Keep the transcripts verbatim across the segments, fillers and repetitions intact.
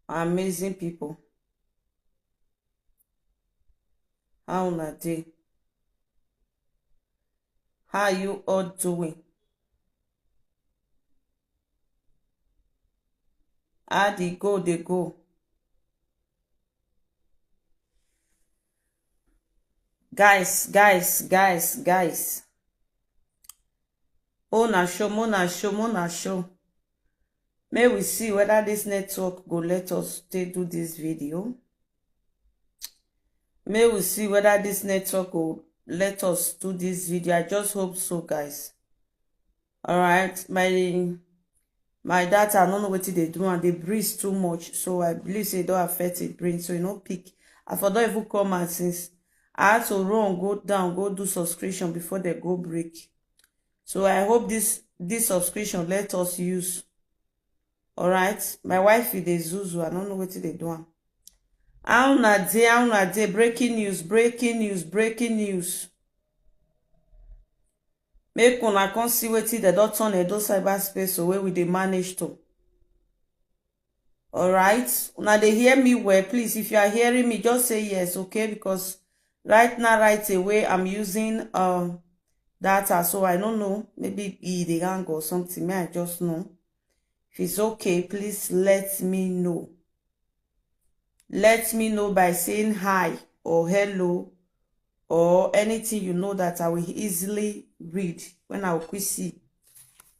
Amazing people. How una dey? How you all doing? How the go dey go? Guys, guys, guys, guys. Oh, na show, mo na show, mo na show. May we see whether this network go let us take do this video. May we see whether this network go let us do this video. I just hope so, guys. All right, my my data, I don't know what they do, and they breeze too much, so I believe say e don affect the brain, so e no pick. I for don even come out since. I had to run, go down, go do subscription before they go break. So I hope this this subscription let us use. All right, my wife is the zuzu. I don't know what they do. Am. How una dey? How una dey? Breaking news! Breaking news! Breaking news! Make una come see wetin dem don turn Edo cyberspace o, wey we dey manage to. All right, una dey hear me well? Please, if you are hearing me, just say yes, okay? Because right now, right away, I'm using um data, so I don't know. Maybe e dey hang or something. May I just know? If it's okay, please let me know. Let me know by saying hi or hello or anything you know that I will easily read when I will quick see.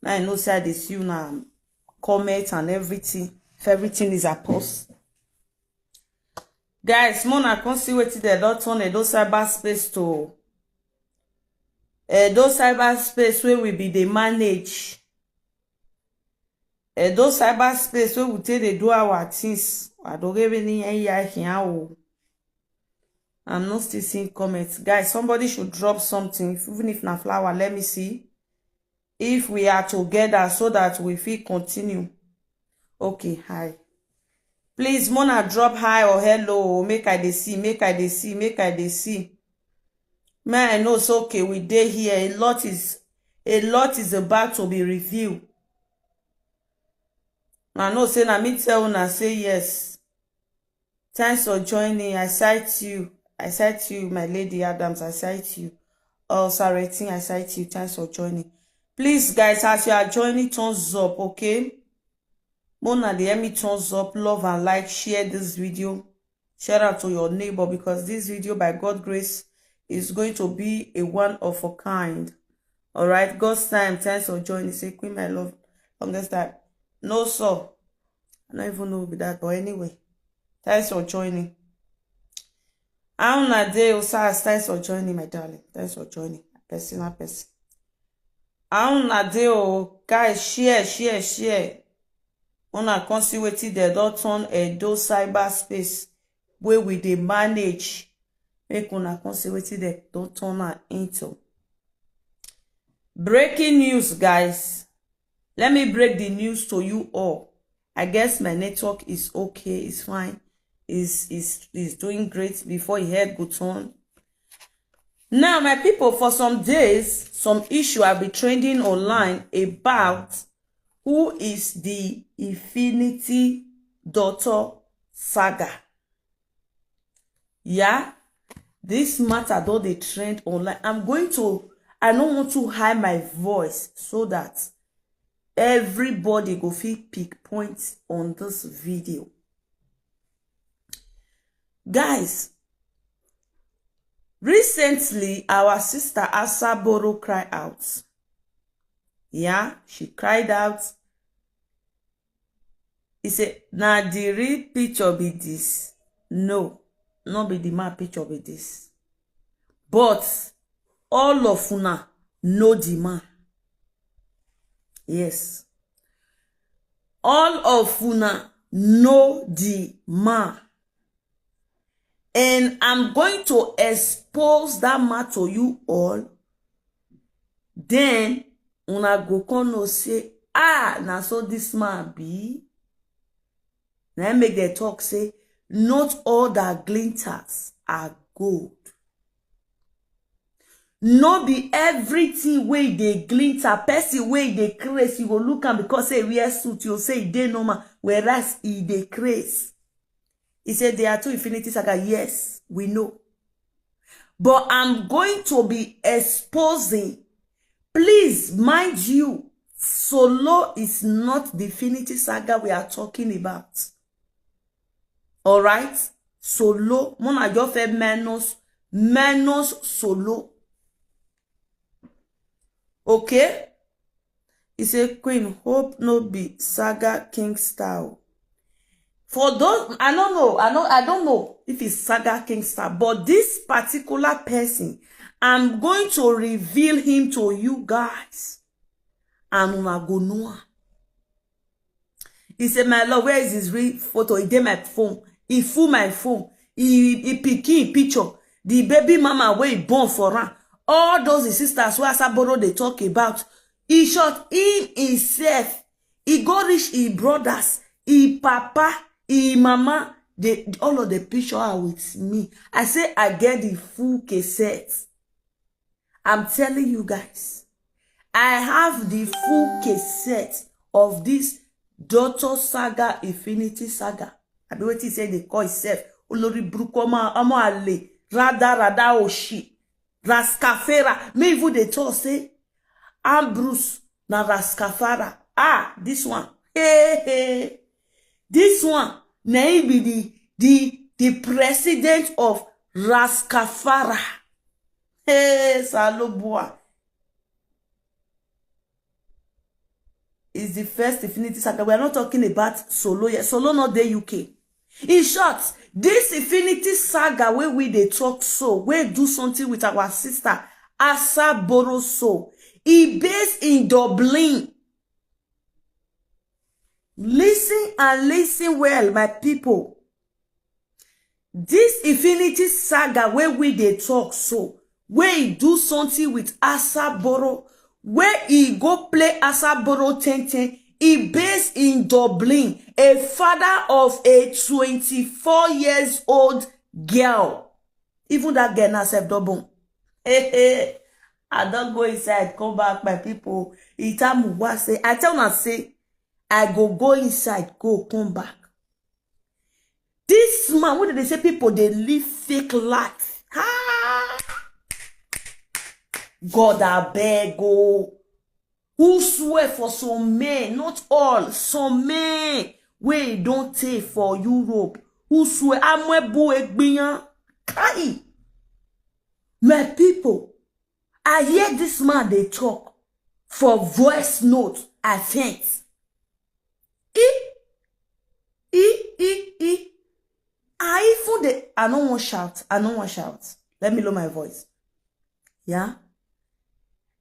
Now I know say I dey see una comment and everything. If everything is a post. Guys, mo na come see wetin dem don turn Edo cyberspace to. Edo cyberspace wey we be dey manage. Edo cyberspace wey we take dey do our things. Adorebe ni eya hian o. I'm not still seeing comments. Guys, somebody should drop something. If, even if na flower, let me see. If we are together so that we fit continue. Okay, hi. Please, mo na drop hi or hello. Make I dey see, make I dey see, make I dey see. Man, I know it's okay. We dey here. A lot is a lot is about to be revealed. I know say na me tell una say yes. Thanks for joining. I sight you. I sight you, my lady Adams. I sight you. Oh, Saretin, I sight you. Thanks for joining. Please, guys, as you are joining, thumbs up, okay? Mona, dey help me thumbs up, love and like, share this video. Share it to your neighbor because this video, by God's grace, is going to be a one of a kind. All right, God's time. Thanks for joining. Say, Queen, my love, longest time. No, sir. I don't even know with that, but anyway, thanks for joining. How una dey, Osas? Thanks for joining, my darling. Thanks for joining. Personal person. How una dey o? Guys, share, share, share. Una come see wetin dem don turn Edo cyberspace wey we dey manage. Make una come see wetin dem don turn am into. Breaking news, guys. Let me break the news to you all. I guess my network is okay, it's fine, it's, it's, it's doing great before e head go turn. Now, my people, for some days, some issue have been trending online about who is the Infinity Daughter saga. Yeah, this matter don dey trend online. I'm going to, I don't want to hide my voice so that everybody go fit pick points on this video. Guys, recently our sister Asaboro cry out. Yeah, she cried out. He say, "Na the real picture be this." No, no be the man picture be this. But all of una know the man. Yes. All of una know the man. And I'm going to expose that man to you all. Then una go come know say, ah, na so this man be. Na im make dem talk say, "Not all that glitters are gold." No be everything wey dey glitter, person wey dey craze, you go look am because say e wear suit, you say e dey normal, whereas e dey craze. He said, "There are two Infinity Saga." Yes, we know. But I'm going to be exposing. Please, mind you, Solo is not the Infinity Saga we are talking about. All right? Solo, mona just fẹ́ minus, minus Solo. Okay? He say, "Queen, hope no be Saga King style." For those, I don't know, I know, I don't know if it's Saga King style, but this particular person, I'm going to reveal him to you guys, and una go know am. He say, "My love, where is his real photo?" He dey my phone. He full my phone. He, he pick him picture. The baby mama wey he born for am. All those his sisters wey Asaboro dey talk about. In short, him himself, he go reach his brothers, his papa, his mama. They, all of the picture are with me. I say I get the full cassette. I'm telling you guys, I have the full cassette of this Doctor Saga, Infinity Saga. I be waiting say they call itself Olori Bruko, ọmọ àlè, rada rada oshi, Rascafera. Me even dey talk say Ambrose na Rascafara. Ah, this one. Hey, hey. This one, na him be the, the, the president of Rascafara. Hey, Salobua. Is the first Infinity Saga. We are not talking about Solo yet. Solo not the U K. In short, this Infinity Saga wey we dey talk so, wey do something with our sister Asaboro so, e based in Dublin. Listen and listen well, my people. This Infinity Saga wey we dey talk so, wey e do something with Asaboro, wey e go play Asaboro ten ten, e based in Dublin, a father of a twenty-four years old girl. Even that girl now sef don born. Hey, hey. I don go inside, come back, my people. Itamuwa say, I tell una say, I go go inside, go come back. This man, wey dey say people dey live fake life. Ah! God abeg o. Who swear for some men, not all, some men wey don tey for Europe. Who swear? Amwebu egbiyan. Kai! My people, I hear this man dey talk for voice note. I faint. E, e, e, e. I even dey, I no wan shout. I no wan shout. Let me lower my voice. Yeah.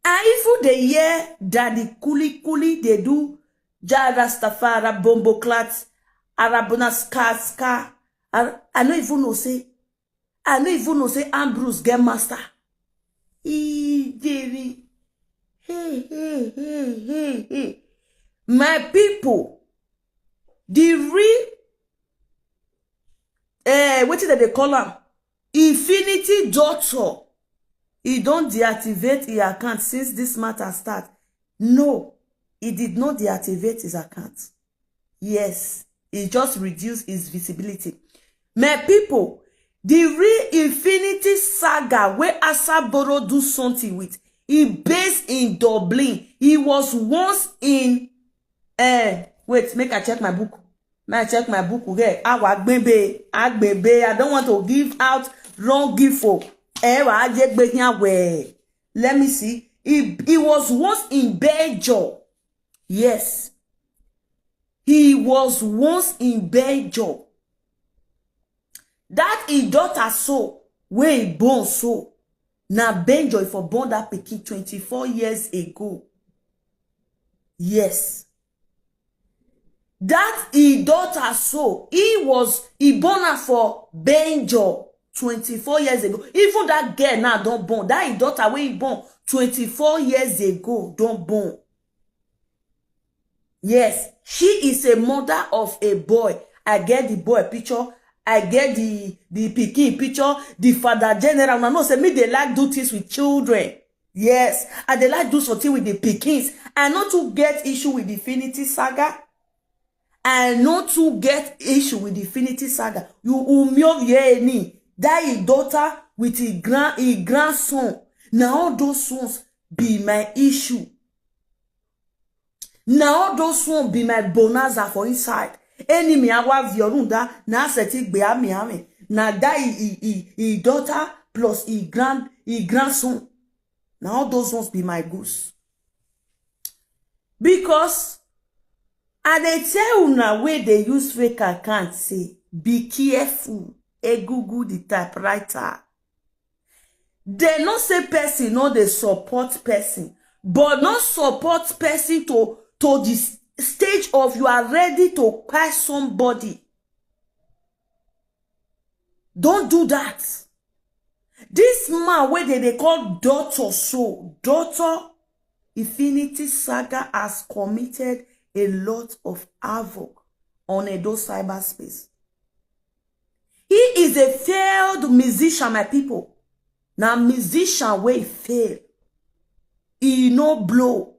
I even dey hear Daddy Kuli Kuli dey do Jah Rastafari Bomboclat, Arabuna Ska Ska. I, I no even know say, I no even know say Ambrose get master. Ijeri. Hey, hey, hey, hey, hey. My people, the real, eh, wetin dem dey call am? Infinity Doctor. He don deactivate his account since this matter start. No, he did not deactivate his account. Yes, he just reduced his visibility. My people, the real Infinity Saga wey Asaboro do something with, he based in Dublin. He was once in, eh, wait, make I check my book. Make I check my book. Okay, Awa Gbembe, Agbembe. I don't want to give out wrong info. Eh, wa aje gbe hin awe. Let me see. He, he was once in Belgium. Yes. He was once in Belgium. That his daughter so, wey he born so, na Belgium for born that pikin twenty-four years ago. Yes. That his daughter so, he was, he born her for Belgium twenty-four years ago. Even that girl now don born. That his daughter wey he born twenty-four years ago don born. Yes, she is a mother of a boy. I get the boy picture. I get the, the pikin picture. The father general. Una know say me dey like do things with children. Yes, I dey like do something with the pikins. I no too get issue with the Infinity Saga. I no too get issue with Infinity Saga. You umio yeni, that his daughter with his grand his grandson. Now all those ones be my issue. Now all those ones be my bonanza for inside. Enemy awa viorunda na seti gbe ami ami. Na that his, his, his daughter plus his grand his grandson. Now all those ones be my goose. Because I dey tell una wey dey use fake account say be careful, egugu the typewriter. Dem no say person no dey support person, but no support person to to the s- stage of you are ready to kpai somebody. Don't do that. This man wey dem dey call Doctor so, Doctor Infinity Saga has committed a lot of havoc on Edo cyberspace. He is a failed musician, my people. Na musician wey fail. He no blow.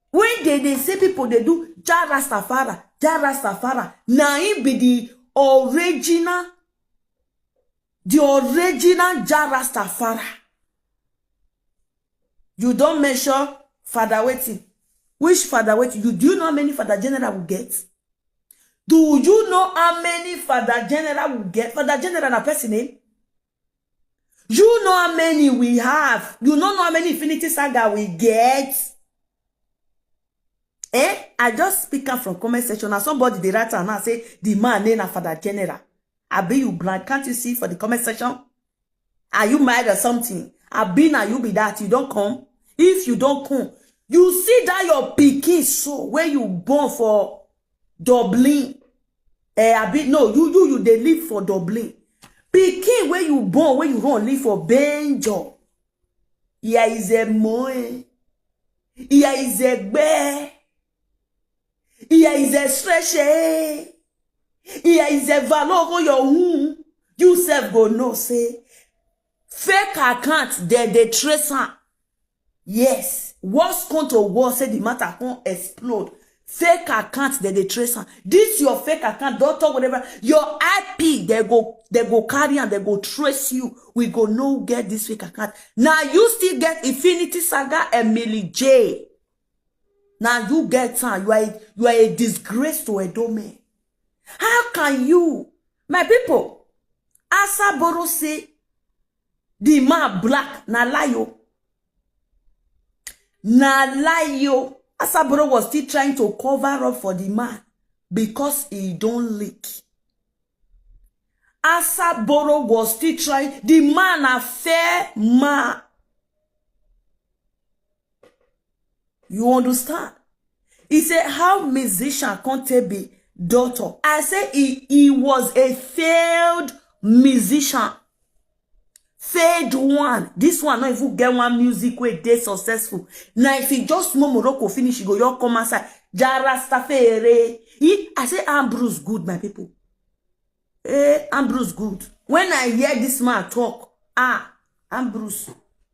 When they dey say people dey do Jah Rastafari, Jah Rastafari, na him be the original, the original Jah Rastafari. You don mention Father Wetin. Which Father Wetin? You do you know how many Father General we get? Do you know how many Father General we get? Father General na person name. You know how many we have. You no know how many Infinity Saga we get. Eh? I just speak am from comment section. Now somebody dey write am now say the man name na Father General. Abi you blind? Can't you see for the comment section? Are you mad or something? Abi na you be that. You don come. If you don come, you see that your pikin so wey you born for Dublin. Eh, abi no, you you you dey live for Dublin. Pikin wey you born wey you run live for Benjo. Ìyá is a moe. Ìyá is a gbe. Ìyá is a stretch. Ìyá is a valogo your womb. You sef go know say fake account dem dey trace am. Yes, worse come to worse, say the matter come explode. Fake account dem dey trace am. This your fake account, doctor, whatever, your I P, they go they go carry am, they go trace you. We go no get this fake account. Now you still get Infinity Saga Emily J. Now you get am. You are a, you are a disgrace to Edo men. How can you, my people? Asaboro say the man black na lie o. Na lie o. Asaboro was still trying to cover up for the man because he don leak. Asaboro was still trying. The man na fair man. You understand? He say how musician come take be doctor. I say he he was a failed musician. Failed one. This one no even get one music wey dey successful. Now if he just know Morocco finish, he go your come outside. Jah Rastafari. He, I say Ambrose good, my people. Eh, Ambrose good. When I hear this man talk, ah, Ambrose,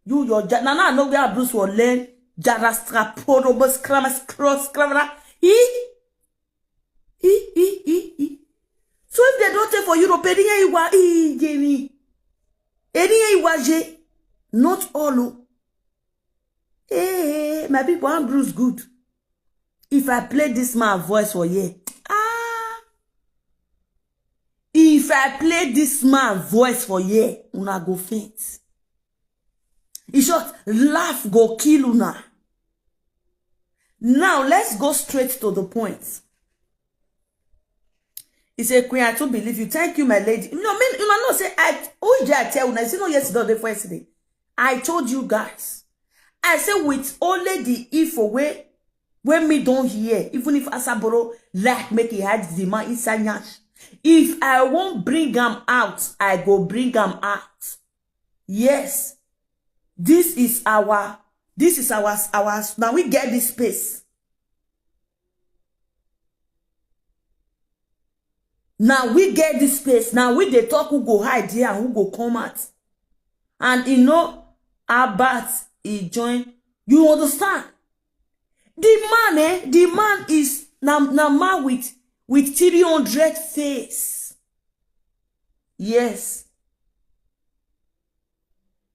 you your ja- na na I know where Ambrose will learn Jah Rastafari, scram scram scram. He, he, he, he, he. So if they don't take for Europe, any iwa, eh, Jamie, any iwa je, not all. Oh. Eh, my people, Ambrose good. If I play this man voice for here, ah, if I play this man voice for here, una go faint. In short, laugh go kill una. Now let's go straight to the point. He said, Queen, I too believe you. Thank you, my lady. No, me, you know, no, say, I, who did I tell you? I said, no, yesterday, the first day. I told you guys. I said, with only the info where, where me don't hear, even if Asaboro like make it hide the man inside nyash. If I won't bring him out, I go bring him out. Yes. This is our, this is our, our, now we get this space. Now we get this space. Now we dey talk who go hide here and who go come out. And you know, Albert, he join. You understand? The man, eh? The man is na na man with with three hundred face. Yes.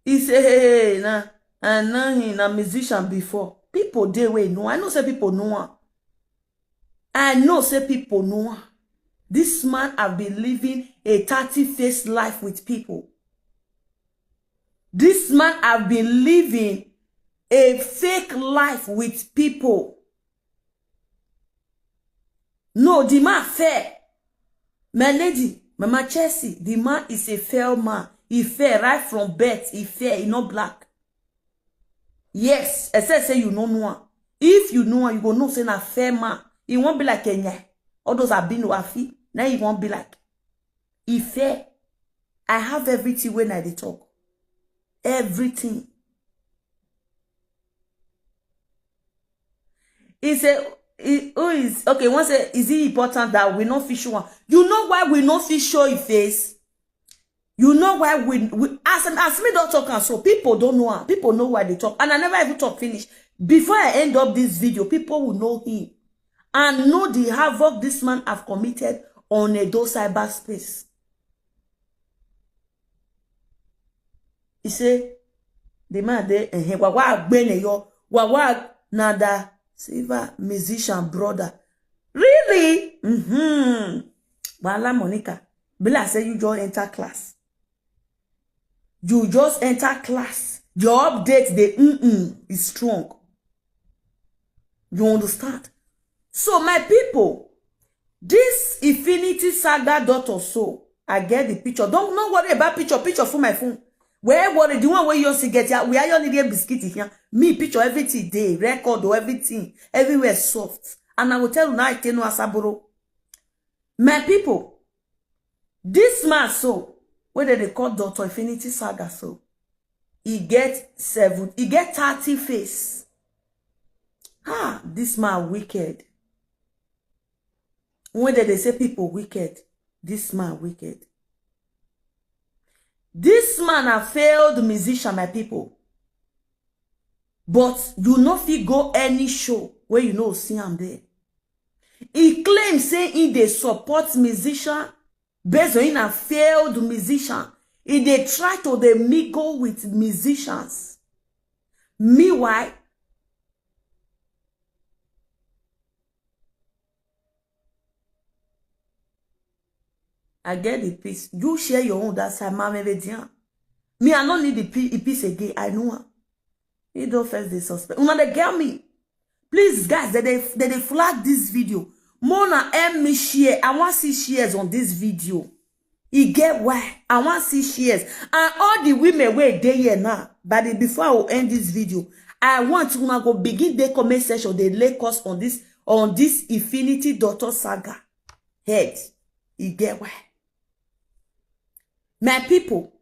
He say, hey, na and now he na musician before. People dey wey know. I know say people know am. I know say people know am. This man have been living a thirty face life with people. This man have been living a fake life with people. No, the man fair. My lady, Mama Chelsea, the man is a fair man. He fair right from birth. He fair, he not black. Yes, except say you no know am. If you know am, you go know say na fair man. He won't be like Enya. All those albino afi. Now he won't be like. He fair. I have everything when I dey talk. Everything. He say, he, who is okay? One say, is it important that we no fit show am? You know why we no fit show him face? You know why we, we as as me don talk am so, people don't know am. People know why they talk, and I never even talk finish. Before I end up this video, people will know him and know the havoc this man have committed on Edo cyberspace. He say the man dey eh, wawa agbene yo, wawa na da silver musician brother. Really? Mm-hmm. Wala Monica, be like say you just enter class. You just enter class. Your update, the mm-mm is strong. You understand? So, my people, this Infinity Saga daughter, so I get the picture. Don't not worry about picture. Picture for my phone. Where worry? The one where you see get here, where you need a biscuit here. Me picture everything day, record or everything, everywhere soft. And I will tell you now, I tell no Asaboro. My people, this man so, where they call Doctor Infinity Saga so, he get seven, he get thirty face. Ah, this man wicked. When they, they say people wicked, this man wicked. This man a failed musician, my people. But you no fit go any show where you know see am there. He claim say he dey support musician based on him na failed musician. He dey try to dey mingle with musicians. Meanwhile, I get the piece. You share your own that side, Mama Median. Me, I don't need the pi- the piece again. I know am. He don't first dey suspect. Una dey get me. Please, guys, they dey they dey flag this video. Mona help me share. I want see shares on this video. You get why? I want see shares. And all the women wey dey here now, but the, before I will end this video, I want una go begin the comment section. They lay us on this on this Infinity Daughter Saga head. You get why? My people,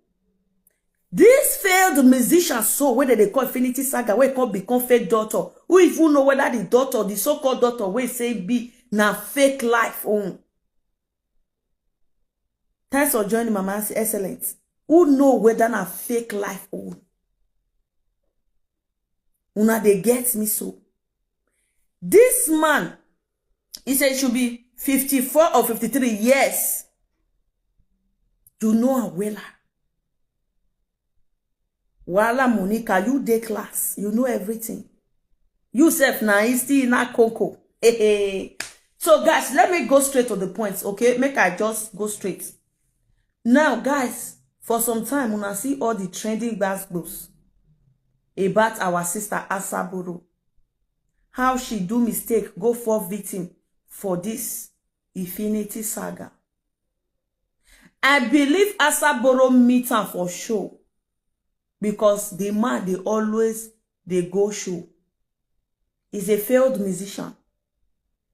this failed musician so wey they dey call Infinity Saga, wey come become fake daughter. Who even know whether the daughter, the so-called daughter, wey say be na fake life own. Thanks for joining, Mama Excellent. Who know whether na fake life own? Una dey get me so. This man, he said it should be fifty-four or fifty-three years. You know am wella. Wala Monica, you dey class. You know everything. You sef na history na koko. So guys, let me go straight to the point, okay? Make I just go straight. Now, guys, for some time, una see all the trending gbasgbos about our sister Asaboro. How she do mistake, go fall victim for this Infinity Saga. I believe Asaboro meet am for show because the man dey always dey go show. He's a failed musician.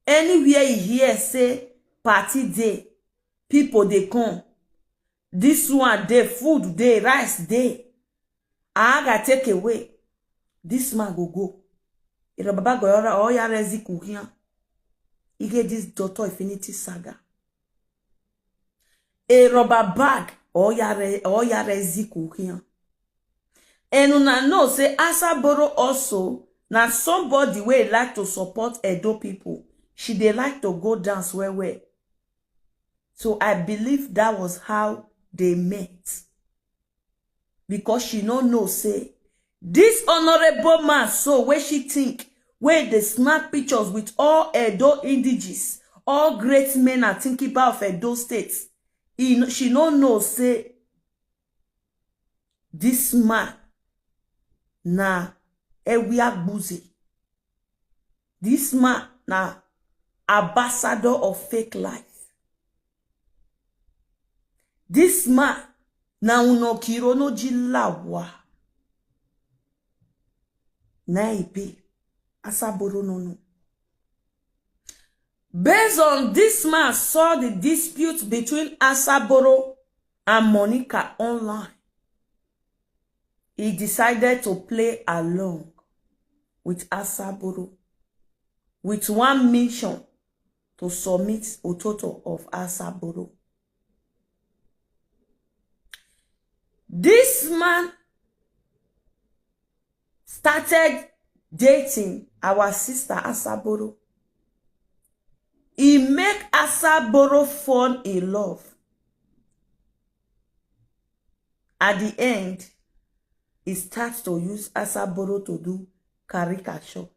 Anywhere he hear say party dey, people dey come. This one dey, food dey, rice dey. Aga take away. This man go go. Ero baba go ora oya rezi kuhian. Ige this daughter Infinity Saga. A rubber bag oya re oya rezi kuhian. And una know say Asaboro also na somebody wey like to support Edo people. She dey like to go dance well well. So I believe that was how they met. Because she no know say this honorable man so, wey she think, wey dey snap pictures with all Edo indiges, all great men and thinking about of Edo State, he no, she no know say this man na Ewi Agbuze. This man na ambassador of fake life. This man na unokiro no jilawa. Na ibe Asaboro no no. Based on this man saw the dispute between Asaboro and Monica online, he decided to play along with Asaboro with one mission to submit Ototo of Asaboro. This man started dating our sister Asaboro. He make Asaboro fall in love. At the end, he start to use Asaboro to do caricature.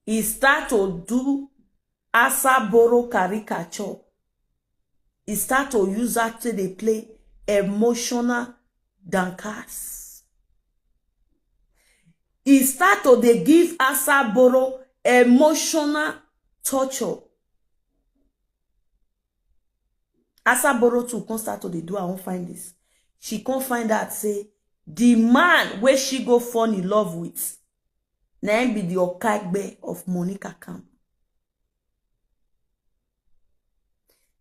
He start to do Asaboro caricature. He start to use that to dey play emotional downcast. He start to dey give Asaboro emotional torture. Asaboro too come start to dey do her own findings. She come find out say the man wey she go fall in love with, na him be the Okagbe of Monica camp.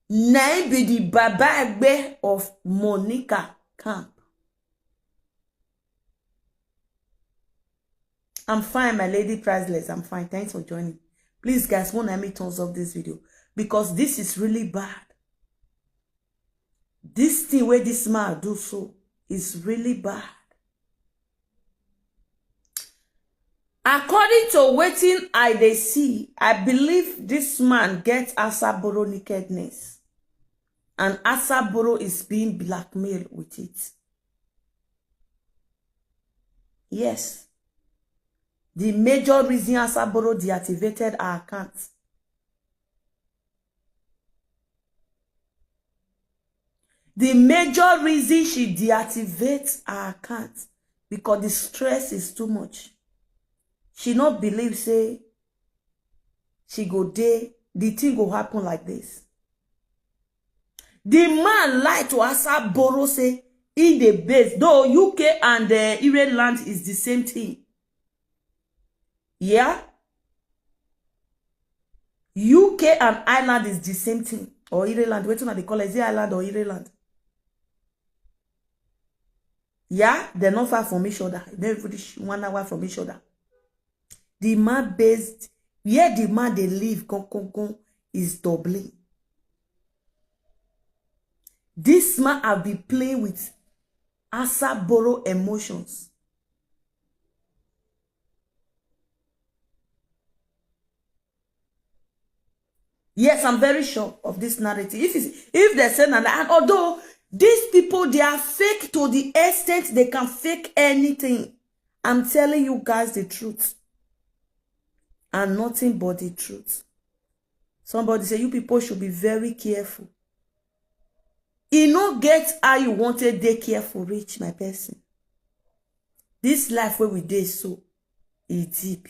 Na him be the Baba Egbe of Monica camp. I'm fine, my lady priceless. I'm fine. Thanks for joining. Please, guys, wanna me thumbs up this video because this is really bad. This thing where this man do so is really bad. According to wetin I dey see, I believe this man get Asaboro nakedness, and Asaboro is being blackmailed with it. Yes. The major reason Asaboro deactivated her account. The major reason she deactivates her account because the stress is too much. She no believe say she go dey, the thing go happen like this. The man lie to Asaboro say in the base, though U K and uh, Ireland is the same thing. Yeah? U K and Ireland is the same thing. Or Ireland, wetin una dey call it? Is it Ireland or Ireland? Yeah, they're not far from each other. They're even one hour from each other. The man based, where the man dey live, gon, gon, gon, is Dublin. This man have been playing with Asaboro emotions. Yes, I'm very sure of this narrative. If it's, if they say na lie, and although these people, they are fake to the extent they can fake anything, I'm telling you guys the truth and nothing but the truth. Somebody say you people should be very careful. E no get how you want to dey careful reach, my person. This life where we dey so, e deep.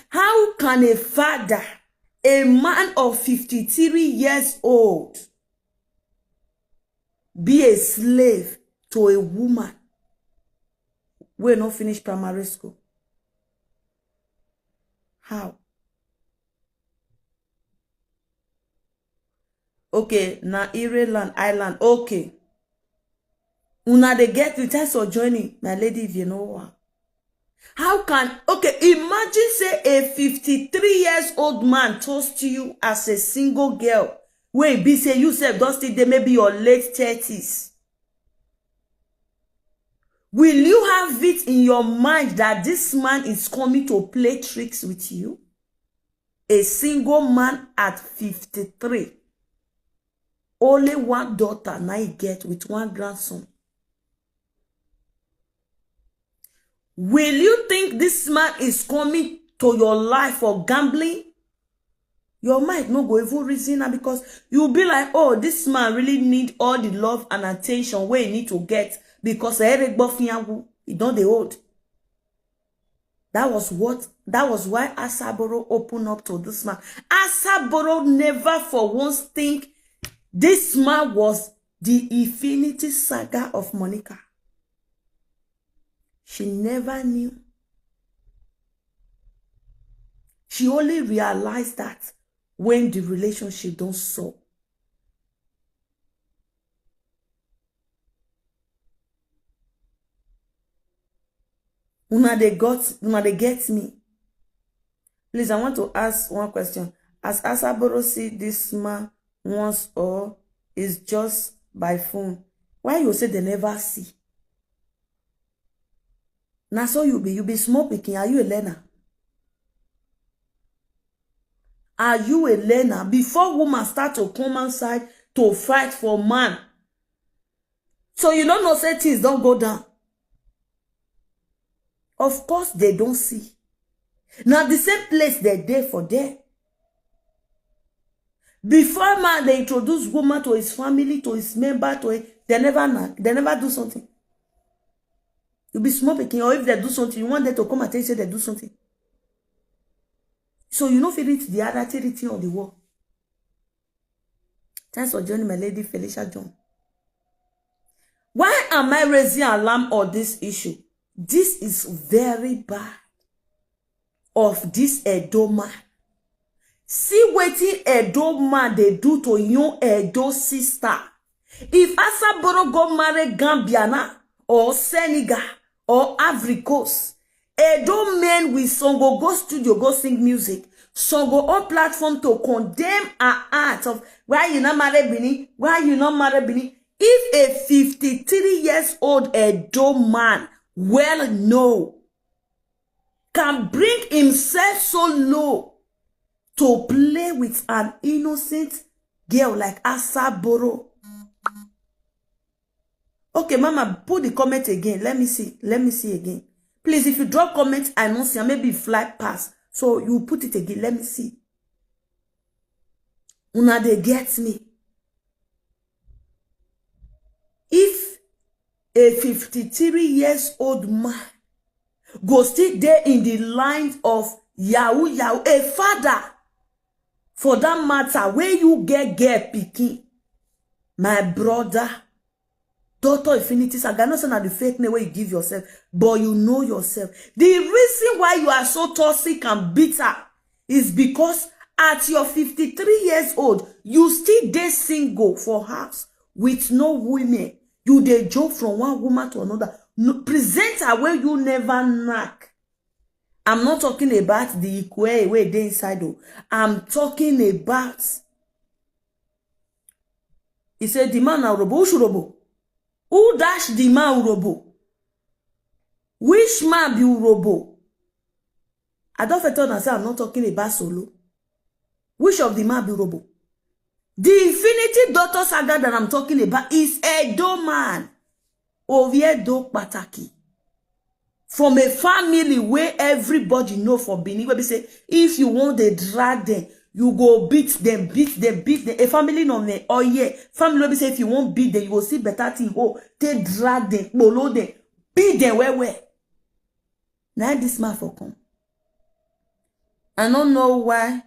How can a father, a man of fifty-three years old, be a slave to a woman wey no finish primary school? How? Okay, na Ireland, Ireland. Okay. Una dey get the thanks for joining, my lady, if you know one. How can, okay, imagine say a fifty-three years old man toast you as a single girl, wey be say you sef don still dey maybe your late thirties. Will you have it in your mind that this man is coming to play tricks with you? A single man at fifty-three. Only one daughter na he get with one grandson. Will you think this man is coming to your life for gambling? Your mind no go even reason am, because you be like, "Oh, this man really need all the love and attention wey he need to get, because eregbo fianwu, he don dey old." That was what, that was why Asaboro opened up to this man. Asaboro never for once think this man was the Infinity Saga of Monica. She never knew. She only realized that when the relationship don sour. Una dey got, una dey get me? Please, I want to ask one question. As Asaboro see this man once, or is just by phone? Why you say they never see? Na so you be, you be small pikin, are you a learner? Are you a learner? Before woman start to come outside to fight for man, so you don't know say things don't go down. Of course, they don't see. Now the same place they dey for there. Before man, they introduce woman to his family, to his member, to it, they never knack, they never do something. You be small pikin, or if they do something, you want them to come and tell you say they do something. So you know, feel it the other thing on the wall. Thanks for joining, my lady Felicia John. Why am I raising alarm on this issue? This is very bad of this Edo man. See wetin Edo man dey do to young Edo sister. If Asaboro go marry Gambia now, or Senegal, or Ivory Coast, Edo men with some go go studio, go sing music. Some go on platform to condemn her act of, "Why you not marry Bini? Why you not marry Bini?" If a fifty-three years old Edo man, well know, can bring himself so low to play with an innocent girl like Asaboro. Okay, Mama, put the comment again. Let me see. Let me see again. Please, if you drop comment, I no see. Maybe fly past. So you put it again. Let me see. Una dey get me? If a fifty-three years old man go still dey in the line of yahoo yahoo, a father for that matter, where you get get pikin, my brother, Doctor Infinity Saga, I know say na the fake name wey you give yourself, but you know yourself. The reason why you are so toxic and bitter is because at your fifty-three years old, you still dey single for house with no women. You dey jump from one woman to another. No, presenter wey you never knack. I'm not talking about the Ikwe wey dey inside o. I'm talking about, he said, "The man na Urobo." Which Urobo? Who dash the man Urobo? Which man be Urobo? I don't fit tell una say I'm not talking about Solo. Which of the man be Urobo? The Infinity Doctor Saga that I'm talking about is Edo man. Oviedo Pataki. From a family where everybody know for Benin, where we say, if you want to drag them, you go beat them, beat them, beat them. A family no me, oh yeah. Family wey be say, if you want beat them, you go see better thing. Oh, they drag them, bolo them, beat them where, where. Now this man for come. I don't know why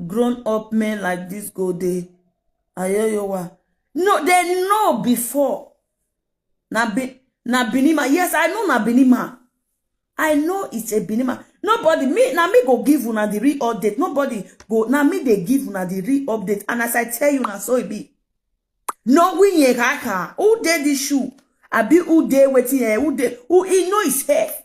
grown up men like this go dey ayoyowa. No, they know before. Na be na Binima. Yes, I know na Binima. I know it's a Binima. Nobody, me, na me go give una the real update. Nobody go, na me they give una the real update. And as I tell you, na so it be. No win ye kaka. Who dey this shoe? Abi who dey wetin eh? Who dey, who he know his head?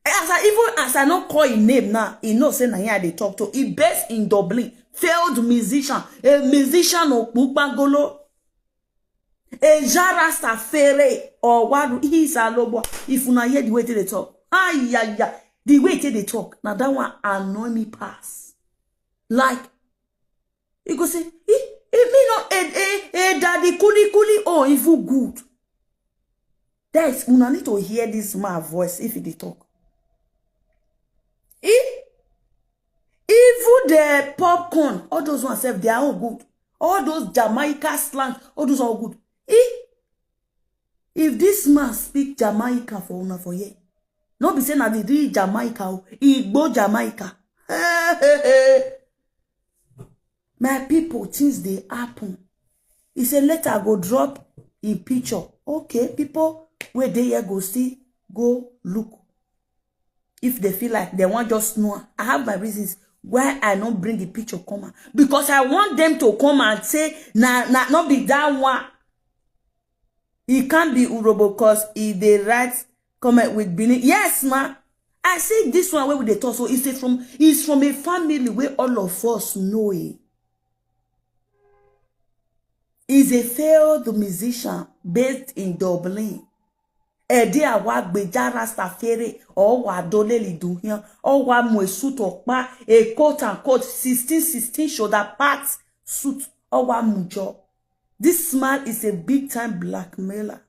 As I even, as I not call his name now, he know say na him I dey talk to. He based in Dublin, failed musician, a musician of Pupagolo. Eja Rasta Fere or Wadu, he is a lobo. If una hear the way they talk, ayaya, the way they talk, now that one annoy me pass. Like, you go say, he, he me no, eh, eh, eh, daddy kuli kuli, oh, evil good. That is, una need to hear this man voice if he dey talk. He, even the popcorn, all those ones sef, they are all good. All those Jamaica slang, all those are all good. He, if this man speak Jamaica for una for here, no be say na the real Jamaica o, Igbo Jamaica. My people, things dey happen. He say later I go drop in picture. Okay, people wey dey here go see, go look. If they feel like they want just know, I have my reasons why I don't bring the picture come out. Because I want them to come and say, na, na, not be that one. He can't be Urobo because he dey write comment with Benin. Yes, ma. I say this one where we dey talk. So it's a from, it's from a family where all of us know it. He's a failed musician based in Dublin. Ede awa gbeja Rasta Fere, or wa doleli duhian, or wa mu a suit or pa, a coat and coat, sixteen sixteen shoulder pads suit, or wa mujo. This man is a big time blackmailer.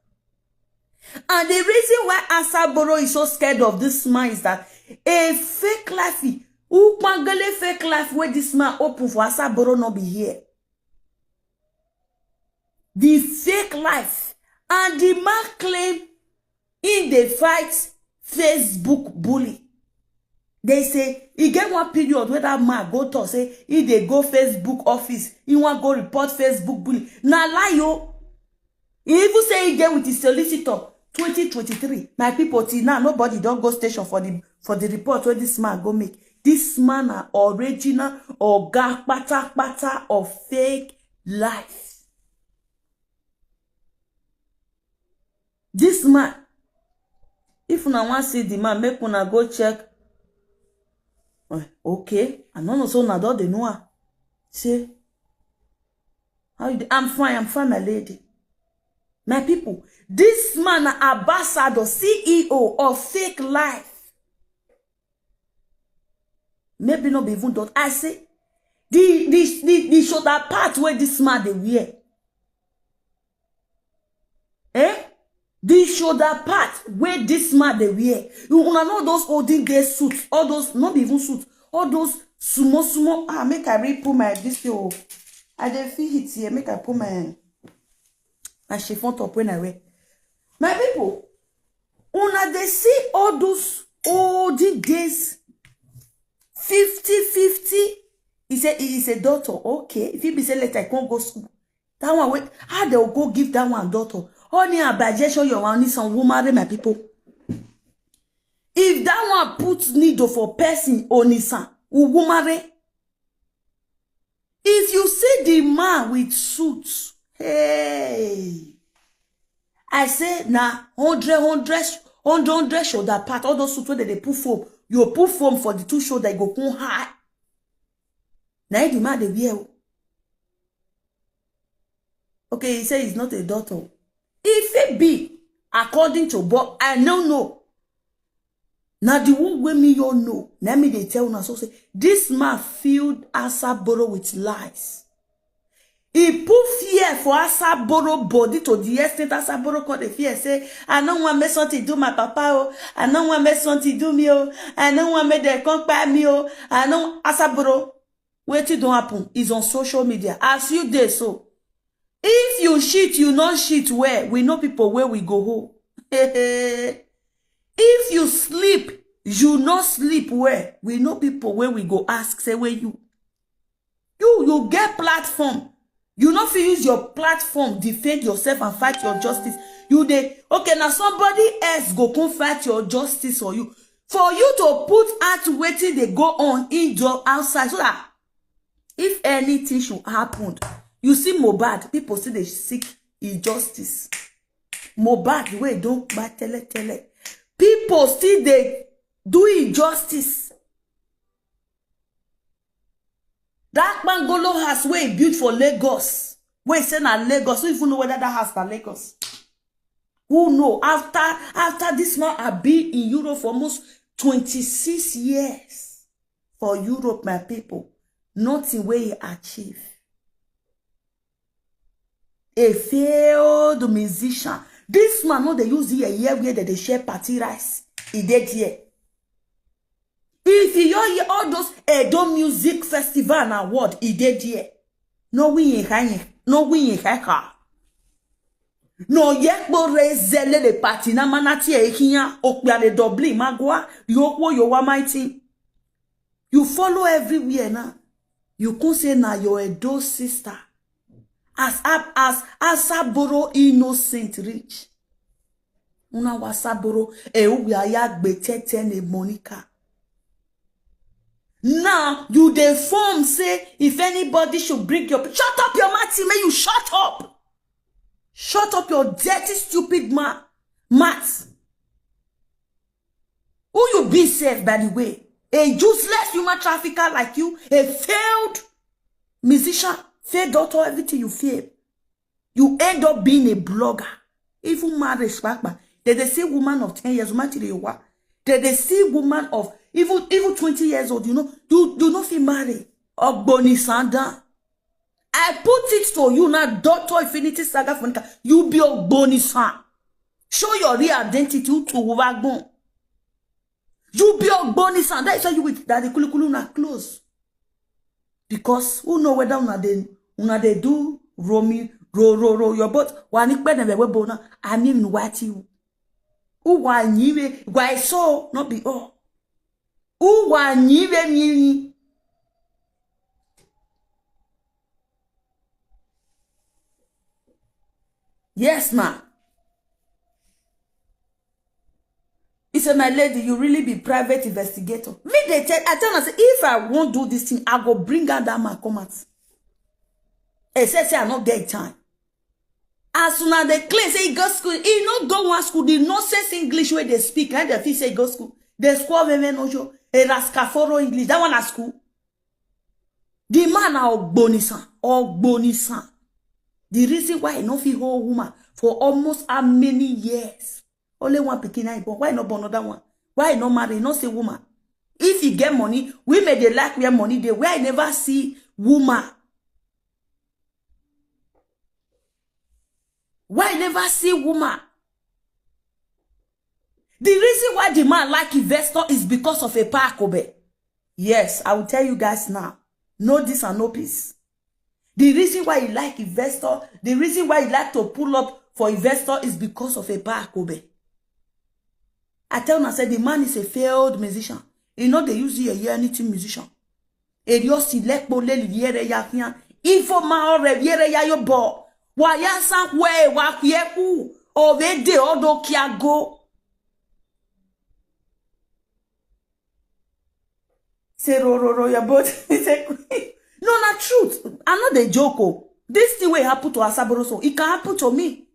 And the reason why Asaboro is so scared of this man is that a fake life, Upangale fake life where this man open for Asaboro not be here. The fake life. And the man claim in the fight Facebook bully. They say he get one period where that man go to say he dey go Facebook office, he want go report Facebook bully. Na lie o. He even say he get with his solicitor twenty twenty-three. My people, till now nobody don't go station for the for the report where this man go make. This man are original or ga pata pata of fake life. This man, if una wan see the man, make una go check. Eh, okay, I no know so una don dey know am. Say, how you dey? I'm fine, I'm fine, my lady. My people, this man na ambassador, C E O of fake life. Maybe not be even dot. I say, the the the, the shoulder part where this man dey wear. Eh? The shoulder part where this man dey wear. You una know those olden day suits, all those, not even suits, all those sumo sumo. Ah, make I re put my this thing. Oh. I dey feel it here. Make I put my my chiffon top when I wear. My people, una dey see all those olden days fifty fifty. He say he is a doctor. Okay, if he be say later I can't go school. That one, wait, how they will go give that one doctor? Only a digestion, your one is some woman, my people. If that one puts needle for person, Onisa, woman, if you see the man with suits, hey, I say na hundred, hundred, hundred, hundred shoulder part. All those suits where they put foam, you put foam for the two shoulder, you go come high. Now the man dey wear. Okay, he say he's not a doctor. If it be according to, but I don't know. Now the one wey me you know, let me dey tell una so say this man filled Asaboro with lies. He put fear for Asaboro body to the extent Asaboro called the fear say, I don't want me something do my papa oh, I don't want me something do me oh, I don't want me they come by me oh, I don't Asaboro. Wetin don happen is on social media. As you dey so, if you shit, you no shit well, we know people where we go home. If you sleep, you no sleep well, we know people where we go ask, say where you. You, you get platform. You no fit use your platform, defend yourself and fight your justice. You dey, okay, now somebody else go come fight your justice for you. For you to put out wetin dey go on indoor outside so that if anything should happen, you see Mohbad, people still dey seek injustice. Mohbad wey don kpa tele tele, people still dey do injustice. That Pangolo house wey he built for Lagos, Wey say na Lagos, who even know whether that house na Lagos? Who know? After after this man, I be in Europe for almost twenty-six years for Europe, my people. Nothing wey he achieve. A failed musician. This man no dey use the year where they dey share party rice. He dey there. If you hear all those Edo Music Festival and Award, he dey there. No we in high, no we in high car. No yekpo rezele le party na manati e hiya okpia le dobli magwa yokwo yowa mighty. You follow everywhere now. You come say na your Edo sister. As as Asaboro innocent reach. Una wasaboro e uya ya gbe tete ne Monica. Now you dey form say if anybody should bring your, shut up your mouth, may you shut up. Shut up your dirty stupid mouth. Mouth. Who you be sef, by the way? A useless human trafficker like you, a failed musician, failed doctor, everything you fail. You end up being a blogger. Even marriage, papa. They dey see woman of ten years, woman three wa. They dey see woman of even even twenty years old. You know, you you no fit marry. Ogboni Sanda. I put it to you now, Doctor Infinity Saga Funika. You be Ogboni San. Show your real identity to Uwagbon. You be Ogboni San. That is why you with that the kulukulu na close. Because who know whether una dey una dey do romi ro ro ro your boat. Wani pene we bona. I mean what you. Who wa nyiwe why so not be all. Who wa nyiwe nyi. Yes, ma. He said, my lady, you really be private investigator. Me, they tell, I tell her, say, if I won't do this thing, I go bring out that man come out. He said, say, I not get time. As soon as they claim, say, he go school, he not go one school, the nonsense English where they speak, and they feel say, he go school. They score women no show. A rascaforo English, that one at school. The man na Ogbonisan, Ogbonisan. The reason why he no fit hold woman for almost how many years? Only one pikin na he born. Why he no born another one? Why he no marry? He no say woman. If he get money, women dey like where money dey. Where I never see woman. Why I never see woman? The reason why the man like investor is because of a park obe. Yes, I will tell you guys now. No this and no peace. The reason why he like investor, the reason why he like to pull up for investor is because of a park obe. I tell una say the man is a failed musician. He no dey use ear hear anything musician. Eri osi lekpo leli yere ya hian. Ifo ma ore yere ya yo bo. Wa ya san we wa kieku. Ove de odo kiago. Say ro ro ro your boat. He say no na truth. I no dey joke o. This thing wey happen to Asaboro so, it can happen to me.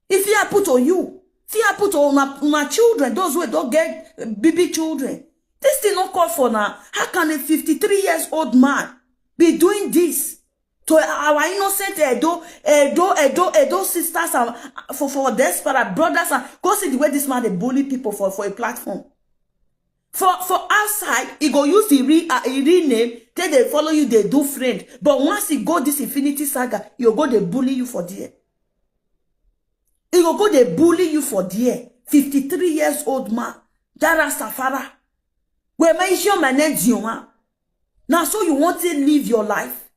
If it happen to you, if it happen to my, my children, those wey don get baby children, this thing no call for now. How can a fifty-three years old man be doing this to our innocent Edo, Edo, Edo, Edo sisters and for for diaspora brothers and go see the way this man dey bully people for for a platform. For for outside, he go use the real uh, the real name. Take dey follow you, dey do friend. But once he go this infinity saga, he go go dey bully you for there. He go go dey bully you for there. Fifty-three years old man, Dara Safara. Where my show my name Dioma. Now so you want to live your life?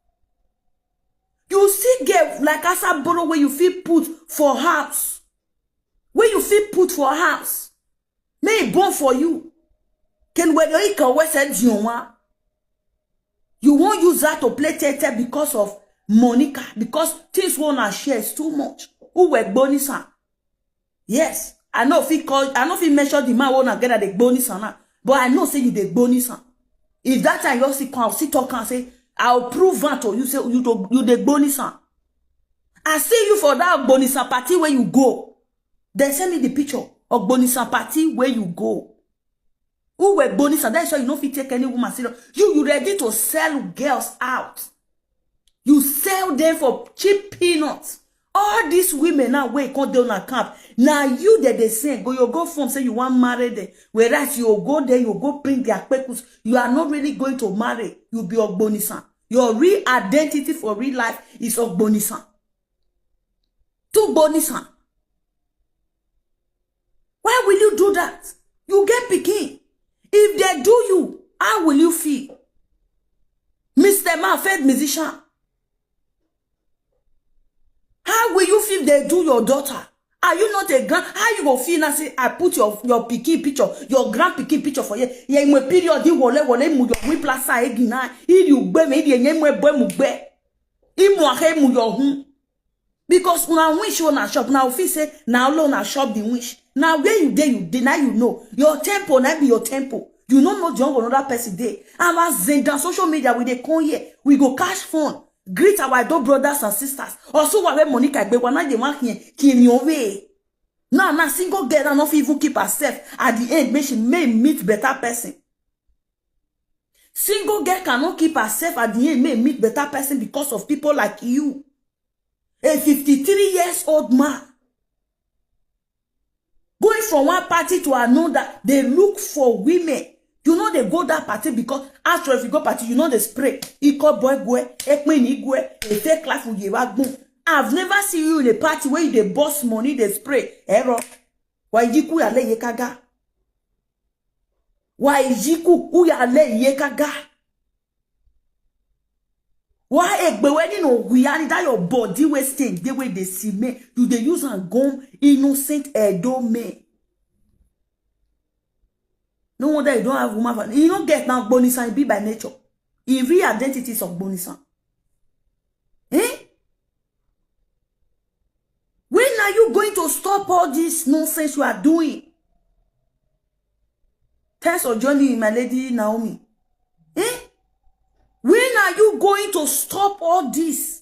You see girl like Asaboro where you feel put for house. Where you feel put for house. May e born for you. Can where you can where said you want. You won't use that to play tete because of Monica, because things won't share is too much. Who were Bonisa? Yes, I know if he call, I know if he measure the man won't get the Bonisa now. But I know say you the Bonisa. If that time you see come, see talk and say, I'll prove that to you, say you do you the Bonisa. I see you for that Bonisa party where you go. They send me the picture of Bonisa party where you go. Who were Bonisa? That's why you no fit take any woman serious. You you ready to sell girls out. You sell them for cheap peanuts. All these women now wey come dey una camp, na you dem dey send go. You go form say you wan marry them, whereas you go there, you go bring their kpekus. You are not really going to marry. You be ogbonisan. Your real identity for real life is ogbonisan. Too gbonisan. Why will you do that? You get pikin. If they do you, how will you feel? Mister Man, failed musician. How will you feel if they do your daughter? Are you not a grand? How you go feel now? Say I put your your pikin picture, your grand pikin picture for here. Yeah, in a period, you wole wole mu your whip last side na. If you gbe me, you name we boy mu gbe. Imu ahe mu your home. Because una wish una shop, now feel say now alone na shop the wish. Now where you dey, you dey, now you know. Your tempo, now be your tempo. You no know the one another person dey. And as Zenda social media, we dey come here, we go cash phone, greet our adult brothers and sisters. Also, why Monica gbe wana dey wan here, kill me away. Now, now single girl now not even keep herself. At the end, make she may meet better person. Single girl cannot keep herself at the end, may meet better person because of people like you. A fifty-three years old man going from one party to another, they look for women. You know they go that party because after if you go party, you know they spray. Iko boy gwe, ekpeni gwe, a fake life with yewa gun. I've never seen you in a party where you dey boss money, they spray. Error. Why you kuya le yekaga? Why you kuya le yekaga? Why egbe wedding no we are that your body wey stain dey wey dey see me? You dey use and gum innocent Edo men. No wonder you don't have woman for you don't get now gbonisan be by nature. In real identity is of gbonisan. Eh? When are you going to stop all this nonsense you are doing? Thanks for joining, my lady Naomi. Eh? When are you going to stop all this?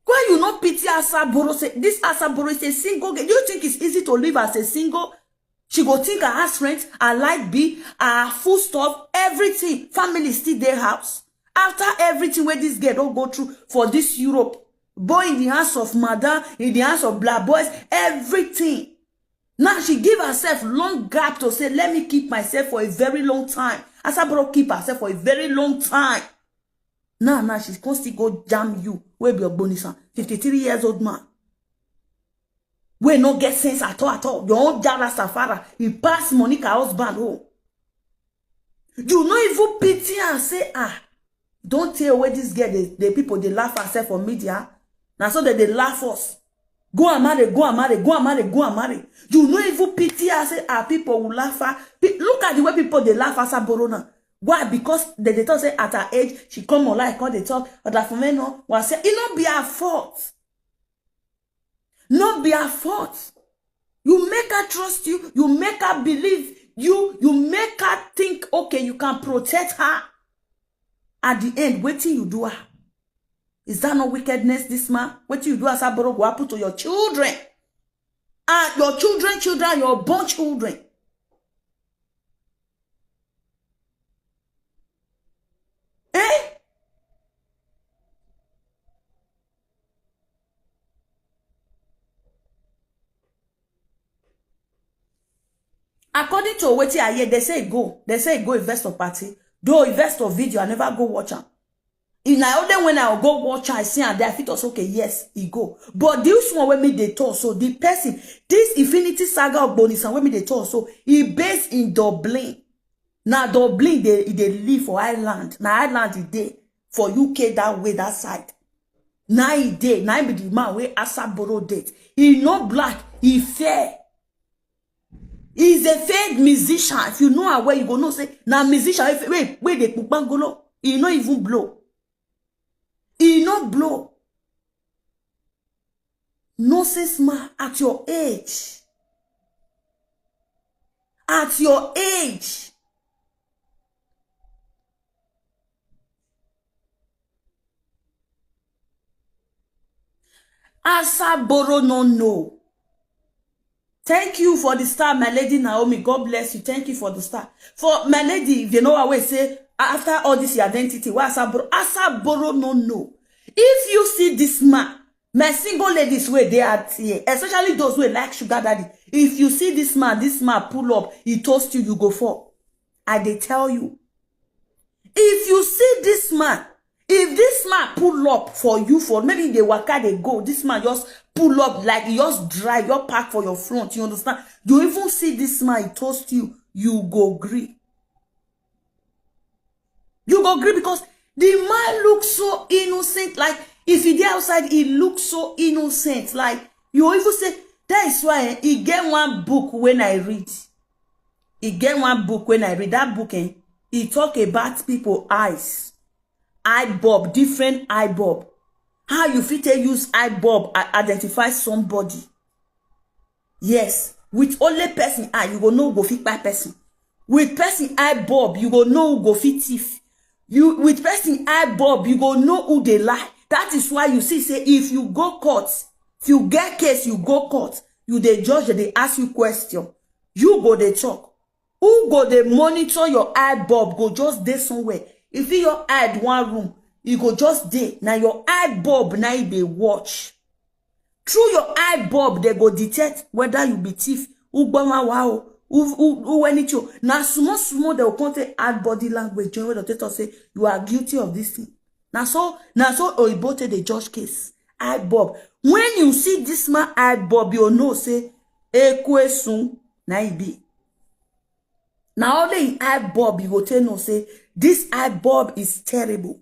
Why you not pity Asaboro? Say this Asaboro is a single girl. Do you think it's easy to live as a single? She go think her house rent, her light bill, her food stuff, everything. Family still their house. After everything where this girl don't go through for this Europe, boy in the house of madam, in the house of black boys, everything. Now she give herself long gap to say, let me keep myself for a very long time. Asaboro keep herself for a very long time. Now, now she can still go jam you. Wey be Ogbonisan, fifty-three years old man. Wey no get sense at all, at all. Your own jara safara. He pass Monica husband home. You no even pity and say, ah, don't tell where this girl, the, the people they laugh herself on media. Now so that they laugh us. Go and marry, go and marry, go and marry, go and marry. You no even pity her, say her people will laugh her. Pe- look at the way people they laugh Asaboro now. Why? Because they, they talk say at her age, she come online, come they talk. But that for me no, was say it not be her fault. Not be her fault. You make her trust you. You make her believe you. You make her think okay, you can protect her. At the end, wetin you do her? Is that not wickedness, this man? Wetin you do Asaboro go happen to your children? And your children, children, your born children. Eh? According to wetin I hear, they say e go. They say e go investor party. Though investor video, I never go watch am. If na only when I go watch am, I see am there, I fit talk say, okay, yes, e go. But this one wey me dey talk so, the person, this Infinity Saga Ogbonisan wey me dey talk so, e based in Dublin. Na Dublin dey e dey live for Ireland. Na Ireland e dey for U K that way, that side. Na e dey, na e be the man wey Asaboro date. E no black, e fair. He's a failed musician. If you know her well, you go know say na musician wey wey wey dey kpukpangolo. E no even blow. E no blow. Nonsense man at your age. At your age. Asaboro no know. Thank you for the star, my lady Naomi. God bless you. Thank you for the star. For my lady, if you know what we say, after all this your identity, what Asaboro? Asaboro no know. If you see this man, my single ladies wey dey out here, especially those wey like sugar daddy, if you see this man, this man pull up, he toast you, you go fall. I dey tell you. If you see this man, if this man pull up for you, for maybe the waka dey go, this man just pull up, like, he just drive, just park for your front, you understand? You even see this man, he toast you, you go gree. You go gree because the man look so innocent. Like, if he dey outside, he look so innocent. Like, you even say, that is why, eh, he get one book when I read. He get one book when I read. That book, eh, he talk about people eyes. Eye bulb, different eye bulb. How you fit take use eye bulb i- identify somebody? Yes, with only person eye, you go know who go fit kpai person. With person eye bulb, you go know who go fit thief. You, with person eye bulb, you go know who dey lie. That is why you see say if you go court, if you get case, you go court, you dey judge, they ask you question. You go dey talk. Who go dey monitor your eye bulb go just dey somewhere. If you your eye one room, e go just dey. Na your eye bulb na e dey watch. Through your eye bulb, they go detect whether you be thief, who gboma wa o, who, who, who anything. Na small small they go come take add body language join, wey dey tell us say you are guilty of this thing. Na so, na so oyibo take dey judge case. Eye bulb. When you see this man eye bulb, you know say ekwesun na e be. Na only in eye bulb you go take know say this eye bulb is terrible.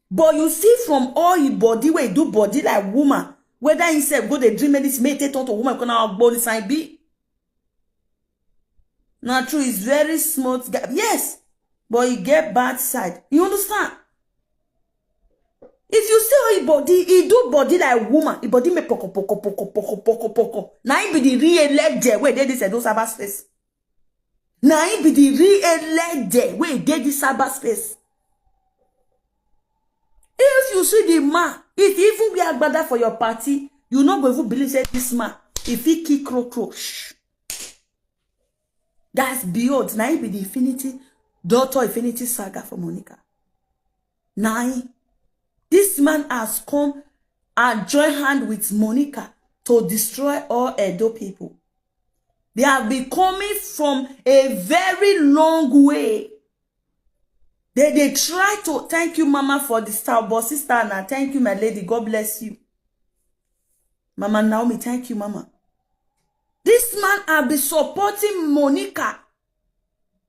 But you see, from all him body wey do body like woman, whether himself go dey dream anything, make e take turn to woman, because na ogboni sign be. Na true, he's very smart guy. Yes, but he get bad side. You understand? If you see how he body, he do body like woman. He body make poko poko poko poko poko poko. Na him be the real legend wey dey this Edo cyberspace. Na him be the real legend wey dey this cyberspace. If you see the man, if he even wear agbada for your party, you no go even believe say this man, if he kick cockroach. That's beyond. Na him be the infinity, Doctor Infinity Saga for Monica. Na him. This man has come and join hand with Monica to destroy all Edo people. They have been coming from a very long way. They, they try to, thank you, Mama, for the star, but sister, na thank you, my lady. God bless you. Mama Naomi, thank you, Mama. This man have been supporting Monica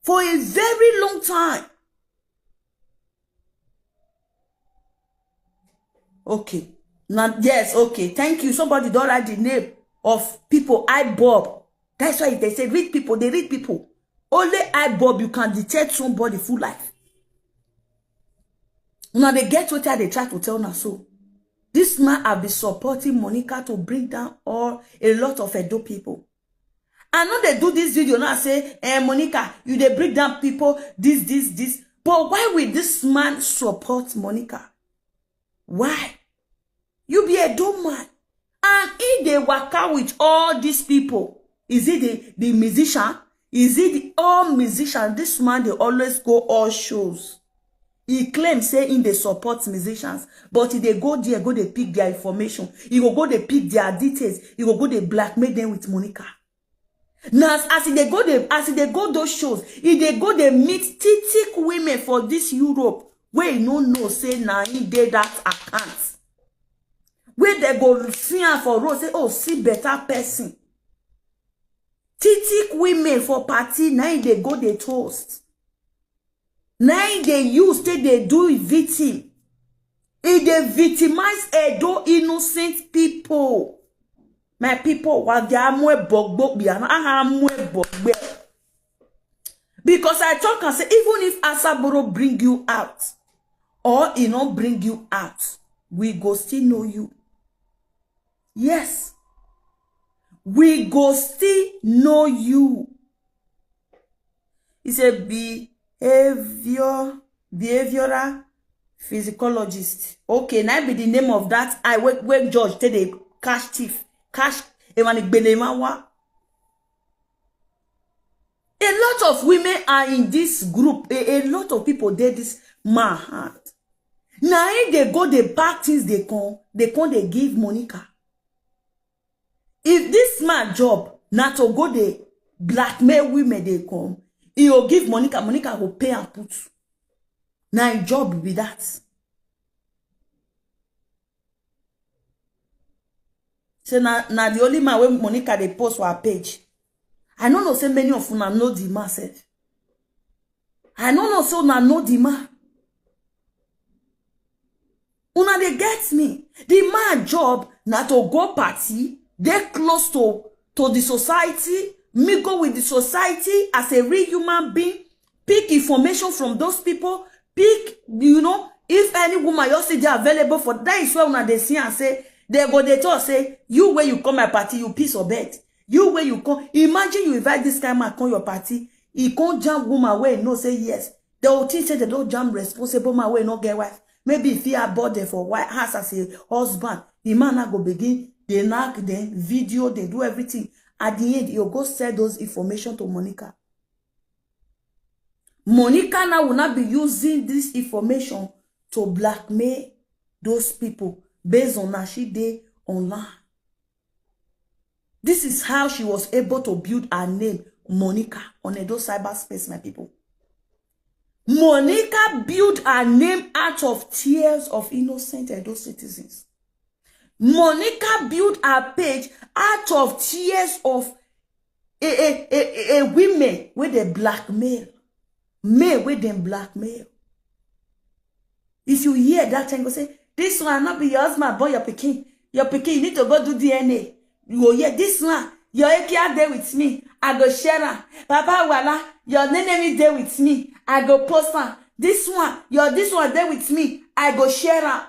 for a very long time. Okay. Now, yes, okay. Thank you. Somebody don write the name of people. Eye bulb. That's why they say read people. They read people. Only eye bulb you can detect somebody full life. Now they get what they try to tell now. So this man have been supporting Monica to bring down all, a lot of Edo people. I know they do this video now, say, eh, Monica, you dey bring down people, this, this, this. But why will this man support Monica? Why? You be Edo man. And he dey waka with all these people. Is it the, the musician? Is it the all musician? This man, they always go all shows. He claim say he dey support musicians, but he dey go there, go dey pick their information. He go go dey pick their details. He go go dey blackmail them with Monica. Now, as, as he dey go dey, as he dey go those shows, he dey go dey meet thick thick women for this Europe wey he no know say na him dey that account. Wey they go see am for road, say, "Oh, see better person." Thick thick women for party, na him dey go dey toast. Na him dey use take dey do victim. He dey victimize Edo innocent people. My people, wa dia mwe bogbo bia na aha mwe bogbe. Because I talk and say, even if Asaboro bring you out, or he no bring you out, we go still know you. Yes. We go still know you. He's a behavior, behavioral physiologist. Okay, now be the name of that I wake, wake judge till they catch thief, catch Emani Gbelemanwa. A lot of women are in this group. A, a lot of people did this man hand. Na him dey go dey pack things dey come, dey come dey give Monica. If this man job na to go dey blackmail women dey come, he go give Monica, Monica go pay and put. Na him job be that. Say na, na the only man wey Monica dey post for her page. I no know say many of una know the man sef. I no know say una know the man. Una dey get me? The man job na to go party, dey close to, to the society, mingle with the society as a real human being, pick information from those people, pick, you know, if any woman you see dey available for, that is why una dey see and say, they go dey talk say, you wey you come my party, you piss or bed. You wey you come, imagine you invite this kind man come your party, he come jam woman wey know say yes. They will think say they don't jam responsible man wey no get wife. Maybe if he abort them for wife house as a husband, the man now go begin, they knock them, video, they do everything. At the end, you go sell those information to Monica. Monica now will not be using this information to blackmail those people based on how she dey online. This is how she was able to build her name, Monica, on Edo cyberspace, my people. Monica built her name out of tears of innocent Edo citizens. Monica built her page out of tears of a, a, a, a, a women wey dey blackmail, men wey dem blackmail. If you hear that time, go say, this one not be your husband, but your pikin. Your pikin, you need to go do D N A. You go hear this one, your A K R dey with me, I go share am. Papa Wala, your enemy dey with me, I go post am. This one, your this one dey with me, I go share am.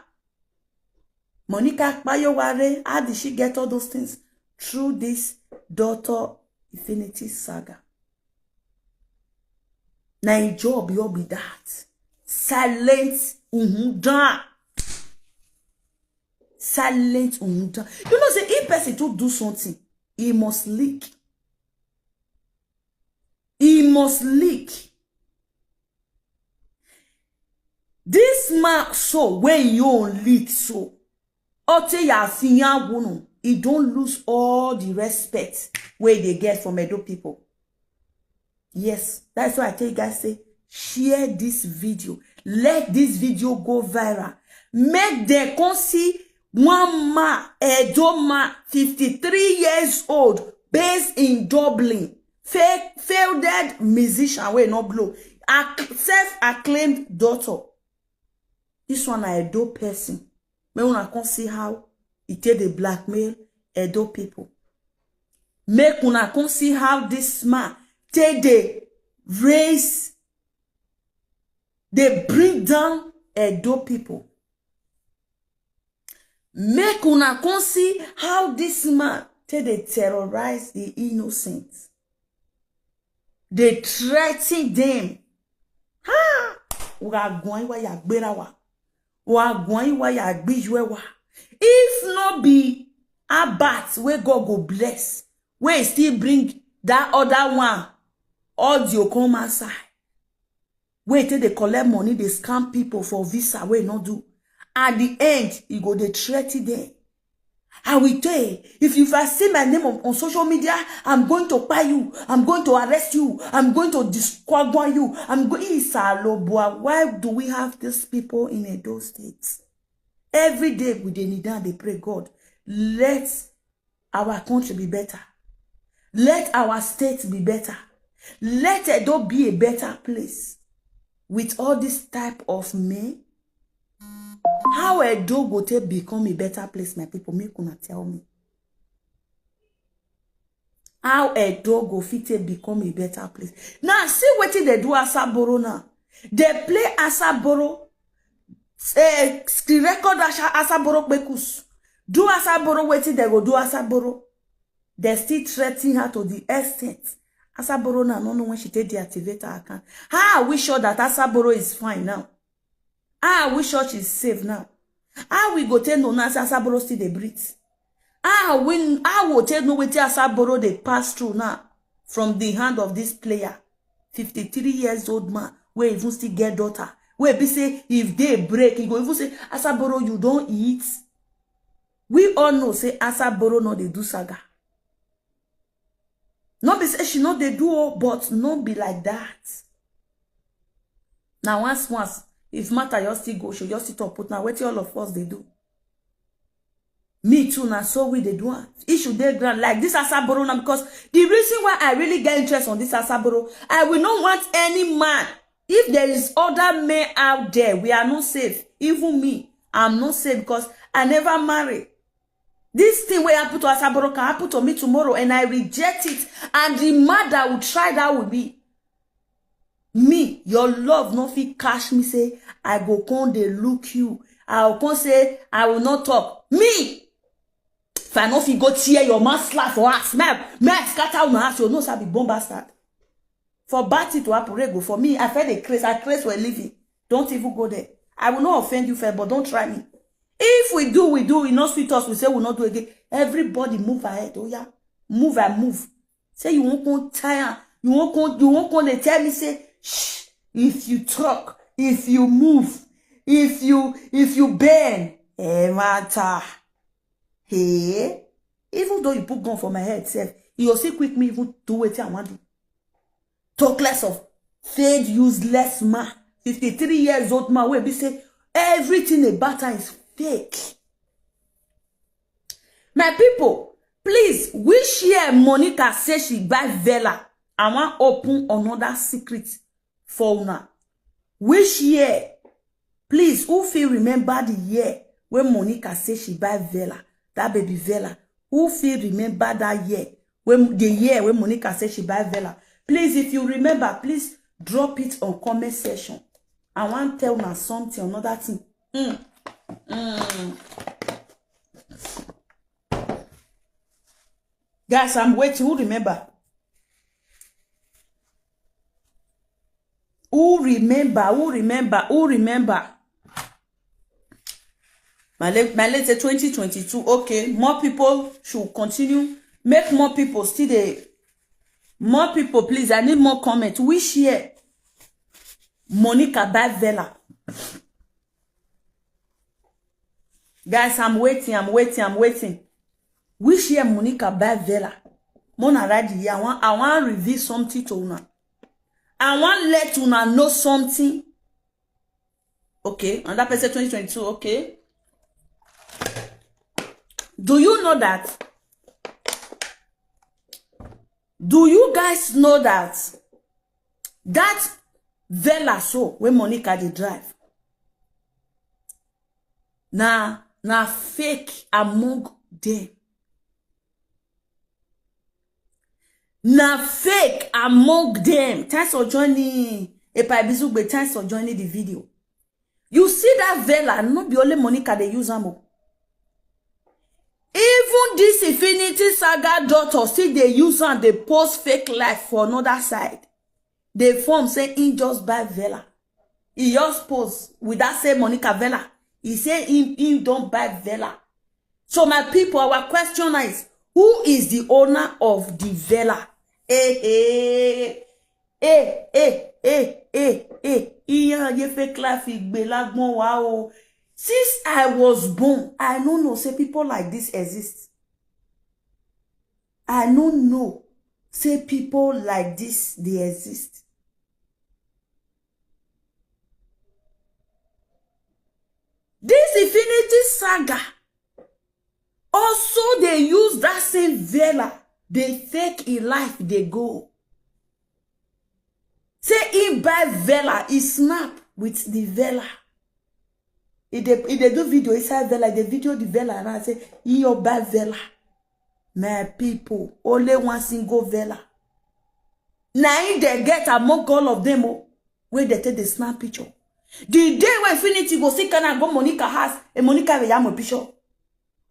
Monica Kpayoware, how did she get all those things? Through this Doctor Infinity saga. Na him job you be that. Silent, mm-hmm, down. Silent, mm-hmm, down. You know say if person to do something, he must leak. He must leak. This man so wey you own leak so, Ote ya fiyan wunu, he don't lose all the respect wey they get from Edo people. Yes, that's why I tell you guys say, share this video. Let this video go viral. Make them come see one man, Edo man, fifty-three years old, based in Dublin. Fake, failed musician wey no blow. Acc-, self-acclaimed doctor. This one na Edo person. Make una come see how he take dey blackmail Edo people. Make una come see how this man take dey raise, dey bring down Edo people. Make una come see how this man take dey terrorize the innocent. Dey threaten them. Ha! Wa gwan wa ya gbera wa. Wa gwan wa ya gbijwe wa. If no be Albert wey God go bless, wey still bring that other one audio come outside, wey take dey collect money, dey scam people for visa wey no do. At the end, he go dey threaten them. I will tell, if you first see my name on, on social media, I'm going to buy you, I'm going to arrest you, I'm going to disqualify you, I'm going. Isalobua, why do we have these people in Edo State? Every day we dey kneel down, dey pray, God, let our country be better. Let our state be better. Let Edo be a better place. With all this type of men, how Edo go take become a better place, my people? Make una tell me. How Edo go fit take become a better place? Now, see wetin they do Asaboro now. They play Asaboro, eh, screen record Asa-, Asaboro Kpekus. Do Asaboro wetin they go do Asaboro. They still threaten her to the extent. Asaboro now no know when she take deactivate her account. How are we sure that Asaboro is fine now? How are we sure she's safe now? How we go take know now say Asaboro still dey breathe? How we, how we take know wetin Asaboro dey pass through now from the hand of this player, fifty-three years old man, wey even still get daughter, Wey be say if day break, he go even say, "Asaboro, you don eat?" We all know say Asaboro no dey do saga. No be say she no dey do o, but no be like that. Now once, once, if matter just still go, she just sit up put. Now wetin all of us dey do? Me too, na so we dey do am. Issue dey ground like this Asaboro now, because the reason why I really get interest on this Asaboro, I will not want any man. If there is other men out there, we are not safe. Even me, I'm not safe because I never marry. This thing wey happen to Asaboro can happen to me tomorrow, and I reject it. And the mother will try that with me. Me, your love no fit catch me. Say I go come dey look you. I go come say I will not talk. Me, if I no fit go tear your man slap for ass, me, me I scatter una ass. You know say I be born bastard. For bad thing to happen, Rego, for me, I feel the craze. I craze for a living. Don't even go there. I will not offend you first, but don't try me. If we do, we do. We not sweet us. We say we not do again. Everybody move ahead. Oh yeah, move and move. Say you won't come tire. You won't come. You won't come. They tell me say, "Shh, if you talk, if you move, if you if you bend, eh, matter." Hey, even though you put gun for my head, self, you still quick me even do wetin I want do. Talk less of fake, useless man, fifty-three years old man, wey be say everything about her is fake. My people, please, which year Monica say she buy Vela? I wan open another secret for una. Which year? Please, who fit remember the year when Monica say she buy Vela? That baby Vela. Who fit remember that year? When the year when Monica say she buy Vela? Please, if you remember, please drop it on comment section. I wan tell una something, another thing. Mm. Mm. Guys, I'm waiting. Who remember? Who remember? Who remember? Who remember? My late, my late say twenty twenty-two. Okay, more people should continue. Make more people still dey. More people, please. I need more comment. Which year Monica buy Vela? Guys, I'm waiting. I'm waiting. I'm waiting. Which year Monica buy Vela? Mona write the year. I want, I want reveal something to una. I want let una know something. Okay, another person, twenty twenty-two. Okay. Do you know that? Do you guys know that that Vela so wey Monica dey drive, na na fake among them? Na fake among them. Thanks for joining. Epa Ibizugbe, thanks for joining the video. You see that Vela, no be only Monica dey use am o. Even this Infinity Saga daughter still dey use am, dey post fake life for another side. Dey form say he just buy Vela. He just post with that same Monica Vela. He say he, he don buy Vela. So my people, our question is, who is the owner of the Vela? Eh, eh, eh, eh, eh, eh, eh. Iyan ye fake life igbe lagbon wa o. Since I was born, I no know say people like this exist. I no know say people like this dey exist. This Infinity Saga also dey use that same Vela, dey fake e life dey go. Say he buy Vela, he snap with the Vela. He dey, he dey do video inside Vela, he dey video the Vela and I say, he your buy Vela. My people, only one single Vela. Na him dey get among all of them o, wey dey take dey snap picture. The day wey Infinity go see Kana go Monica house, and Monica will yam a picture.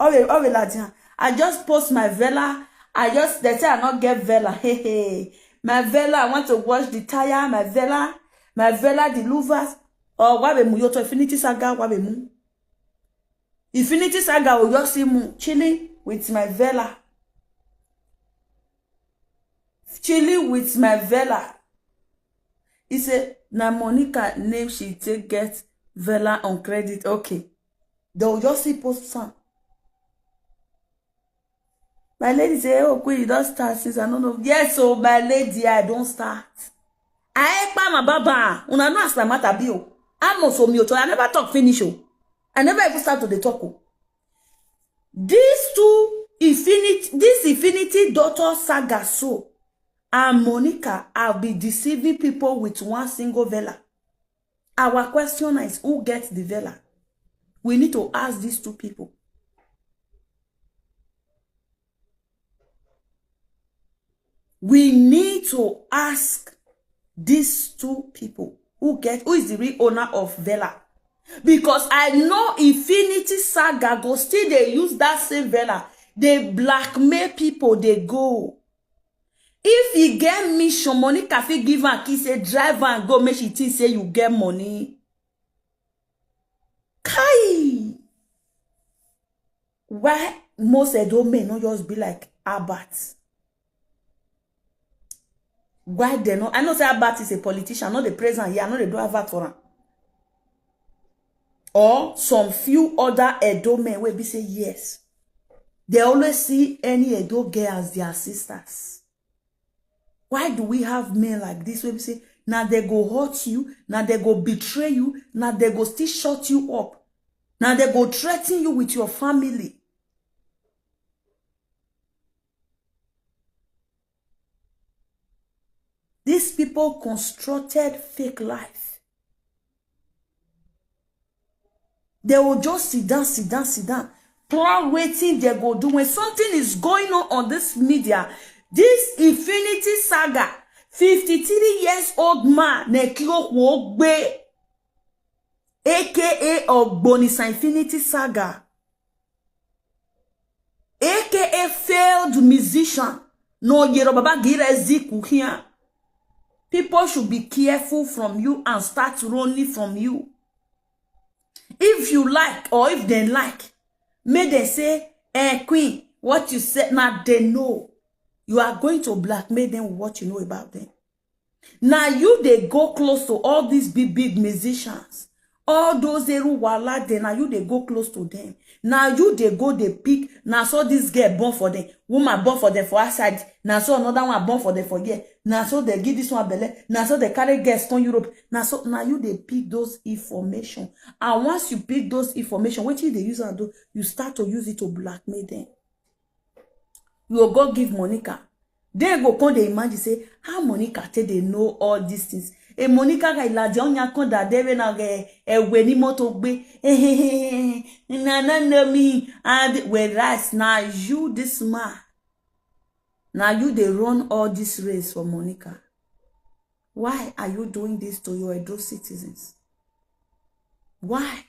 Owe, owe, Ladian. I just post my Vela. I just, they say I not get Vela. Hey, hey. My Vela, I want to wash the tire. My Vela, my Vela, the louvers. Oh, wa be mu yoto Infinity Saga, wa be mu. Infinity Saga, oh, you see mu chilling with my Vela. Chilling with my Vela. He say, Na Monica name she take get Vela on credit. Okay. They will just see post some. My lady say, "Oh, Queen, you don't start since I don't know." Yes, so my lady, I don't start. I pa my baba. Una know as my matter be o. Amos Omioto, I never talk finish o. I never even start to the talk o. These two infinity, this infinity daughter saga so and Monica have been deceiving people with one single Vela. Our question is, who gets the Vela? We need to ask these two people. We need to ask these two people who get, who is the real owner of Vela. Because I know Infinity Saga go still dey use that same Vela. They blackmail people, they go. If he get mission, Monica fit give am key, say drive am go, make she think say you get money. Kai! Why most Edo men no just be like Albert? Why they no? I know say Albert is a politician, not the president here, I know they don't have that for him. Or some few other Edo men will be say yes. They always see any Edo girl as their sisters. Why do we have men like this? Where we say, now they go hurt you, now they go betray you, now they go still shut you up, now they go threaten you with your family. These people constructed fake life. They will just sit down, sit down, sit down. Plan waiting they go do when something is going on on this media. This Infinity Saga, fifty-three years old man, Nekiro Wogbe, A K A Ogbonisa Infinity Saga, A K A failed musician. No, Yero Baba Gira Ziku here. People should be careful from you and start running from you. If you like, or if they like, may they say, "Eh, Queen, what you said, now they know." You are going to blackmail them with what you know about them. Now you they go close to all these big, big musicians. All those Eru Wala, then now you they go close to them. Now you they go, they pick. Now so this girl born for them. Woman born for them for outside. Now so another one born for them for here. Now so they give this one belle. Now so they carry girls from Europe. Now so now you they pick those information. And once you pick those information, what you they use and do, you start to use it to blackmail them. You go give Monica. They go come, they imagine say, how Monica take they know all these things. A Monica guy la the only con that they na ge e we ni moto gbe. Na na na me. And whereas now you this man, now you they run all this race for Monica. Why are you doing this to your Edo citizens? Why?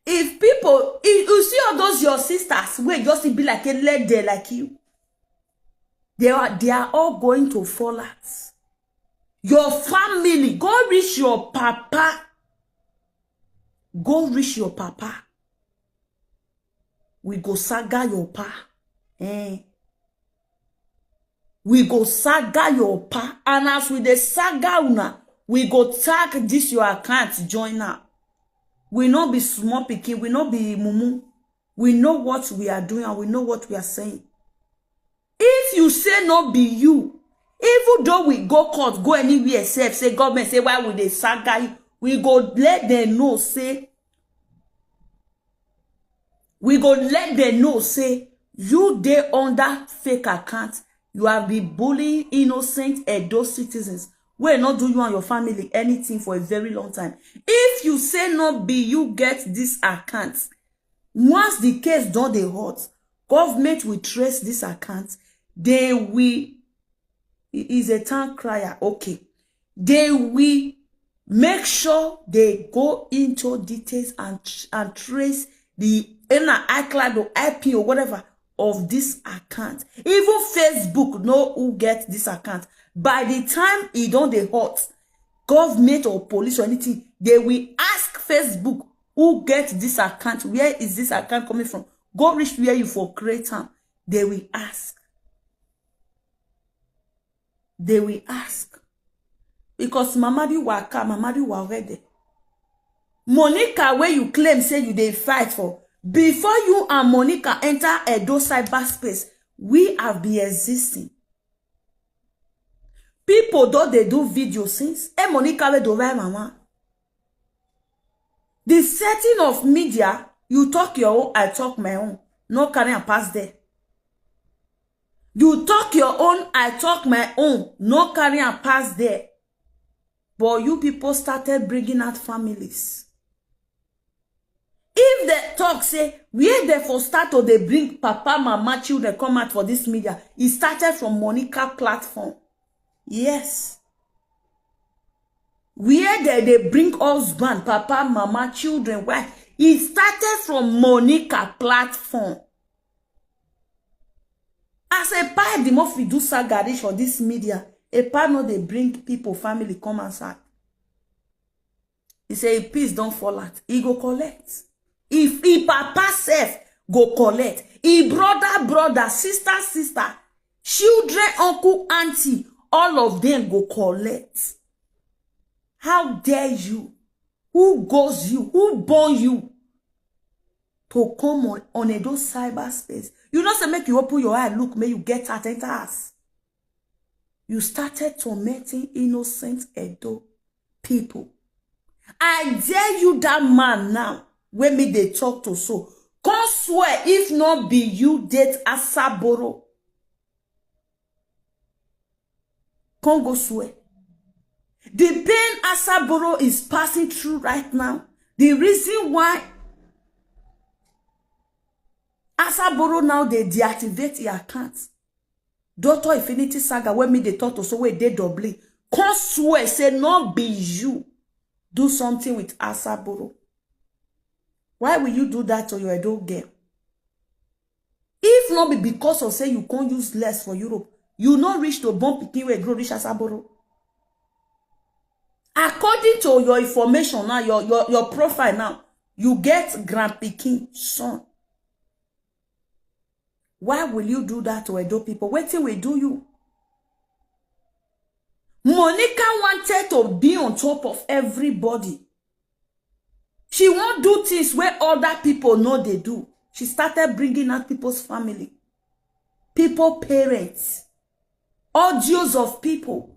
If people, if you see all those your sisters, will just be like a lady like you. They are, they are all going to fall out. Your family, go reach your papa. Go reach your papa. We go saga your pa. Eh. We go saga your pa. And as we the saga una, we go tag this your account, join up. We not be small picking, we not be mumu. We know what we are doing and we know what we are saying. If you say not be you, even though we go court, go anywhere safe, say government say why would they saga you? We go let them know say, we go let them know say you they on that fake account. You have been bullying innocent Edo citizens. We not do you and your family anything for a very long time. If you say not be you get this account, once the case done the hot, government will trace this account. They will, he is a town crier, okay. They will make sure they go into details and, and trace the inner iCloud or I P or whatever of this account. Even Facebook know who get this account. By the time it done the hot, government or police or anything, they will ask Facebook who get this account. Where is this account coming from? Go reach where you for create am. They will ask. They will ask. Because Mama Di Waka, Mama Di Wawede. Monica, where you claim say you dey fight for, before you and Monica enter Edo cyberspace, we have been existing. People don dey do video since. Hey, Monica, where do right, Mama? The setting of media, you talk your own, I talk my own. No carry am pass there. You talk your own, I talk my own. No carry am pass there. But you people started bringing out families. If they talk, say, where they for start to dey bring papa, mama, children come out for this media, it started from Monica platform. Yes. Where they, they bring husband, papa, mama, children, wife, it started from Monica platform. As a pa, the more we do saga reach for this media, a pa no dey bring people, family come outside. He say, if peace don fall out, he go collect. If he papa sef go collect, he brother, brother, sister, sister, children, uncle, auntie, all of them go collect. How dare you? Who goes you? Who born you to come on, on Edo cyberspace? You know say make you open your eye, look, make you get at enter us. You started tormenting innocent Edo people. I dare you, that man now, when me they talk to so, come swear if not be you date Asaboro. Come go swear. The pain Asaboro is passing through right now, the reason why Asaboro now they deactivate your account. Doctor Infinity Saga, when me they talk to so, wey dey Dublin, come swear say no be you do something with Asaboro. Why will you do that to your Edo girl? If not be because of say you can't use less for Europe, you no reach to born pikin wey grow reach Asaboro. According to your information now, your, your, your profile now, you get grand pikin son. Why will you do that to Edo people? Wetin will do you? Monica wanted to be on top of everybody. She won't do things where other people know they do. She started bringing out people's family, people parents, audios of people,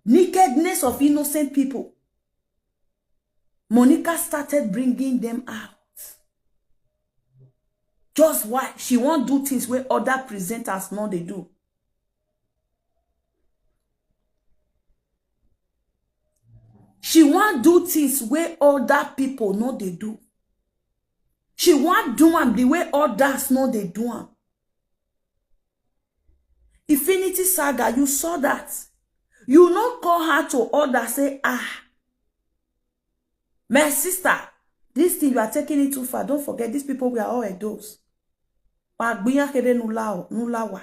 nakedness of innocent people. Monica started bringing them out. Just why she won't do things where other presenters know they do. She won't do things where other people know they do. She won't do am the way others know they do am. Infinity Saga, you saw that. You no call her to order, say, ah, my sister, this thing you are taking it too far. Don't forget, these people, we are all Edos. Wa gbiyan kere nulawa.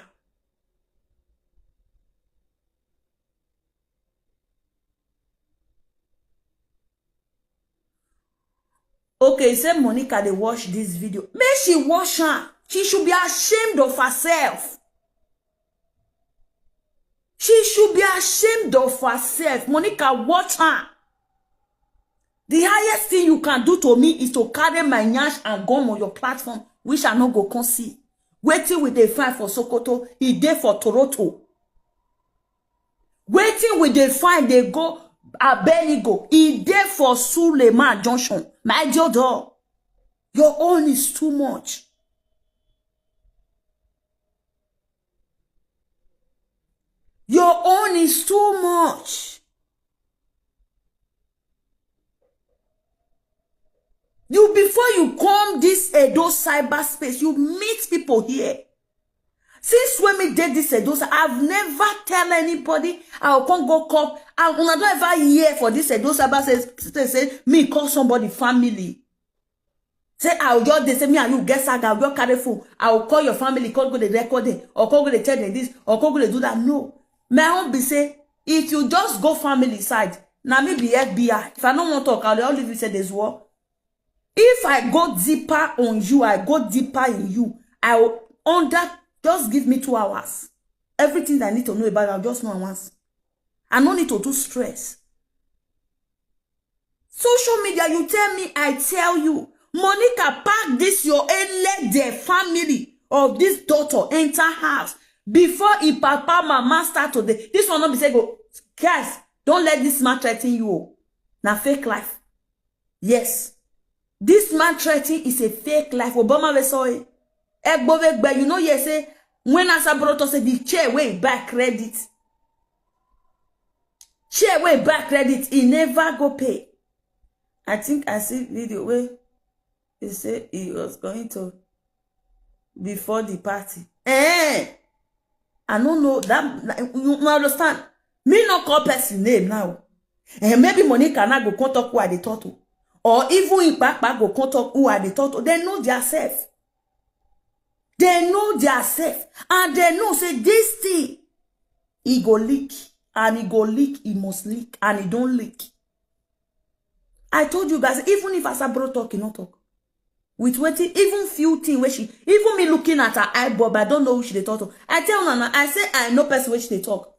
Okay, say Monica they watch this video. May she watch her. She should be ashamed of herself. She should be ashamed of herself. Monica, watch her. The highest thing you can do to me is to carry my nyash and gum on your platform, which I no go come see. Wetin we dey find for Sokoto, e dey for Toronto. Wetin we dey find dey go Abednego, e dey for Suleiman Junction. My dear door, your own is too much. Your own is too much. You, before you come this Edo cyberspace, you meet people here. Since when me did this Edo, I've never tell anybody I will come go call. I will not ever hear for this Edo cyberspace say, say me call somebody family. Say I will just, they say me and you get saga, I will just carry phone. I will call your family, call go the recording, or call go the tell them this, or call go the do that. No. My own be say, if you just go family side, now me be F B I. If I don't want to talk, I'll leave you say there's war. If I go deeper on you, I go deeper in you. I will under, just give me two hours. Everything I need to know about, I'll just know once. I no need to do stress. Social media, you tell me, I tell you. Monica, pack this your elede family of this daughter enter house before im papa mama start to dey. This one no be say go, guys, don't let this man threaten you o. Na fake life. Yes. This man threaten is a fake life. Obama we saw it. Egbovegbe, you know, yes, say, when Asaboro talk say the chair wey buy credit, chair wey buy credit, he never go pay. I think I see video where he say he was going to before the party. Eh, I don't know that. You, you understand? Me no call person name now. And maybe Monica now go come talk who I dey talk to, or even Ipapa go come talk who I dey talk to. They know their self. They know their self, and they know say this thing, e go leak, and e go leak, e must leak, and e don leak. I told you guys, even if Asaboro talk, e no talk. With wetin, even few thing wey she, even me looking at her eyeball, but I don't know who she dey talk to. I tell una now, I say I know person wey she dey talk.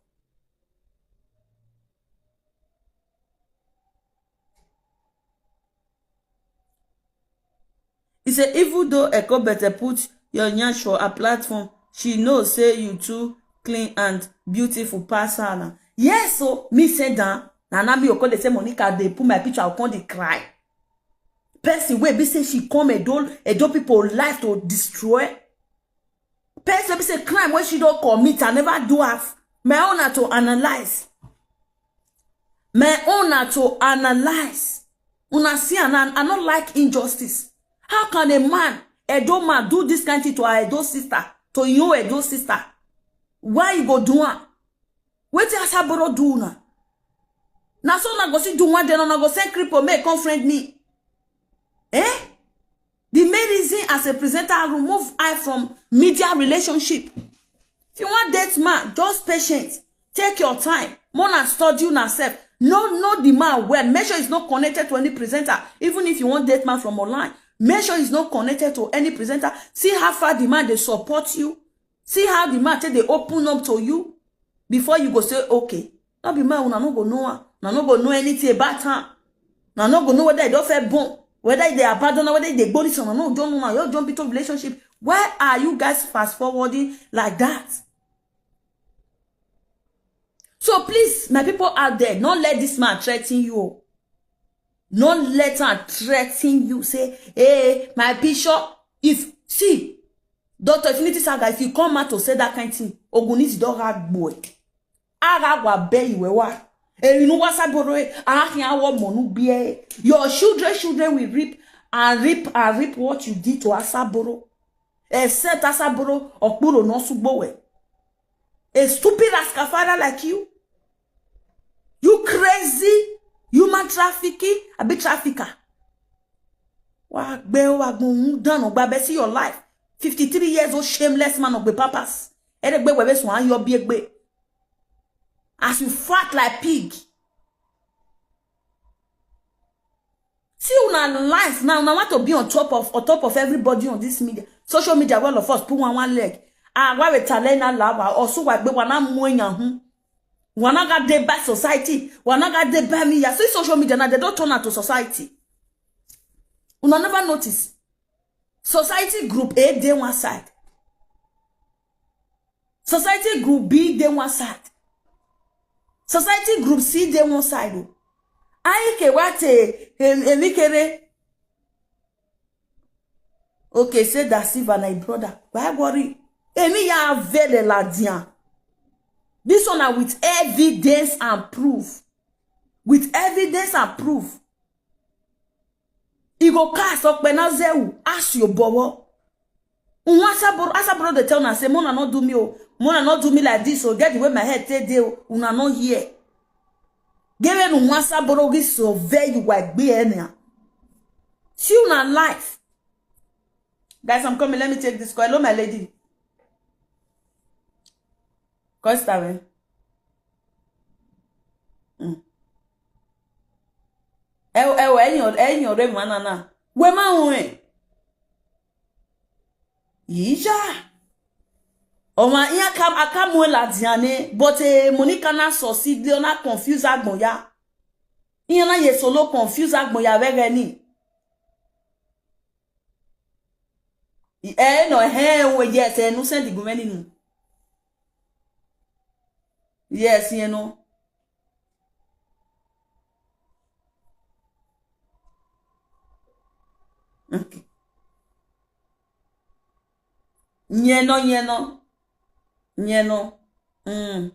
He say, even though Ekobete put your nyash for her platform, she know say you too clean and beautiful pass her na. Yes, so me say that. Na na me o come dey say Monica dey put my picture, I come dey cry. Person wey be say she come Edo, Edo people life to destroy. Person wey be say crime wey she don commit, I never do her. My own na to analyze. My own na to analyze. Una see, and I, I no like injustice. How can a man, Edo man, do this kind thing to her Edo sister, to your Edo sister? Why you go do am? Wetin Asaboro do una? Na so una go see do one day, una go send cripple make come friend me. Eh? The main reason as a presenter, I remove eye from media relationship. If you want date man, just patient. Take your time. More na study una self. Know, know the man well. Make sure he's not connected to any presenter. Even if you want date man from online, make sure he's not connected to any presenter. See how far the man dey support you. See how the man take dey open up to you before you go say, okay. No be man, una no go know am. Una no go know anything about am. Una no go know whether e don first born, whether e dey abandon, whether e dey gbori some. Una no don know am. You don be to relationship. Why are you guys fast forwarding like that? So please, my people out there, no let this man threaten you o. No let am threaten you. Say, hey, my bishop, if, see, Doctor Infinity Saga, if you come out to say that kind thing, Ogunisi don hard boy. Ara wa be iwe wa. E inu wa Asaboro e, a hin awo monu bi e. Your children, children will reap and reap and reap what you did to Asaboro. Except Asaboro, Okpuro no sugbo we. A stupid rascal father like you. You crazy human trafficking, abi trafficker. Wa gbe o, wa gun un dànù, gba be see your life. Fifty-three years old shameless man of the pampers. Ere gbe webe sun ayo bi egbe. As you fat like pig. See una life now. Una want to be on top of, on top of everybody on this media, social media. All of us put one, one leg. Ah, why we talent na lawa? Or so wa gbe wa na mu eyan hun. Wa na ga dey by society. Wa na ga dey by me. Ya see social media now, they don't turn out to society. Una never notice. Society group A dey one side. Society group B dey one side. Society group C dey one side o. Ayi ke wa te, em, emi kere. Okay, say Da Silva na your brother. Why worry? Emi ya vele la dia. This one na with evidence and proof. With evidence and proof. E go cast up na zewu, ask your bobo. Unwa Asaboro, Asaboro dey tell una say, "Mona no do me o, Mona no do me like this o, get the way my head take dey o," una no hear. Gebe nu unwa Asaboro gi so very wide be enya. See una life. Guys, I'm coming. Let me take this call. Hello, my lady. Call star, eh? Mm. Ẹ wo, ẹ wo, ẹ̀yin ọ̀rẹ́, ẹ̀yin ọ̀rẹ́ mi, nana. Wẹ́ máa ń rìn. Yìí ṣá. Ọmọ yín aka, aka mú ẹ láti hàn ní, but, eh, Monica na succeed, lé ọ̀nà confuse àgbọ̀n ya. Iyan na ye solo confuse agbon ya vere ni. Eh, no, eh, oh, yes, eh, no send the government no. Yes, you know. Okay. Nyeno, nyeno. Nyeno. Mm.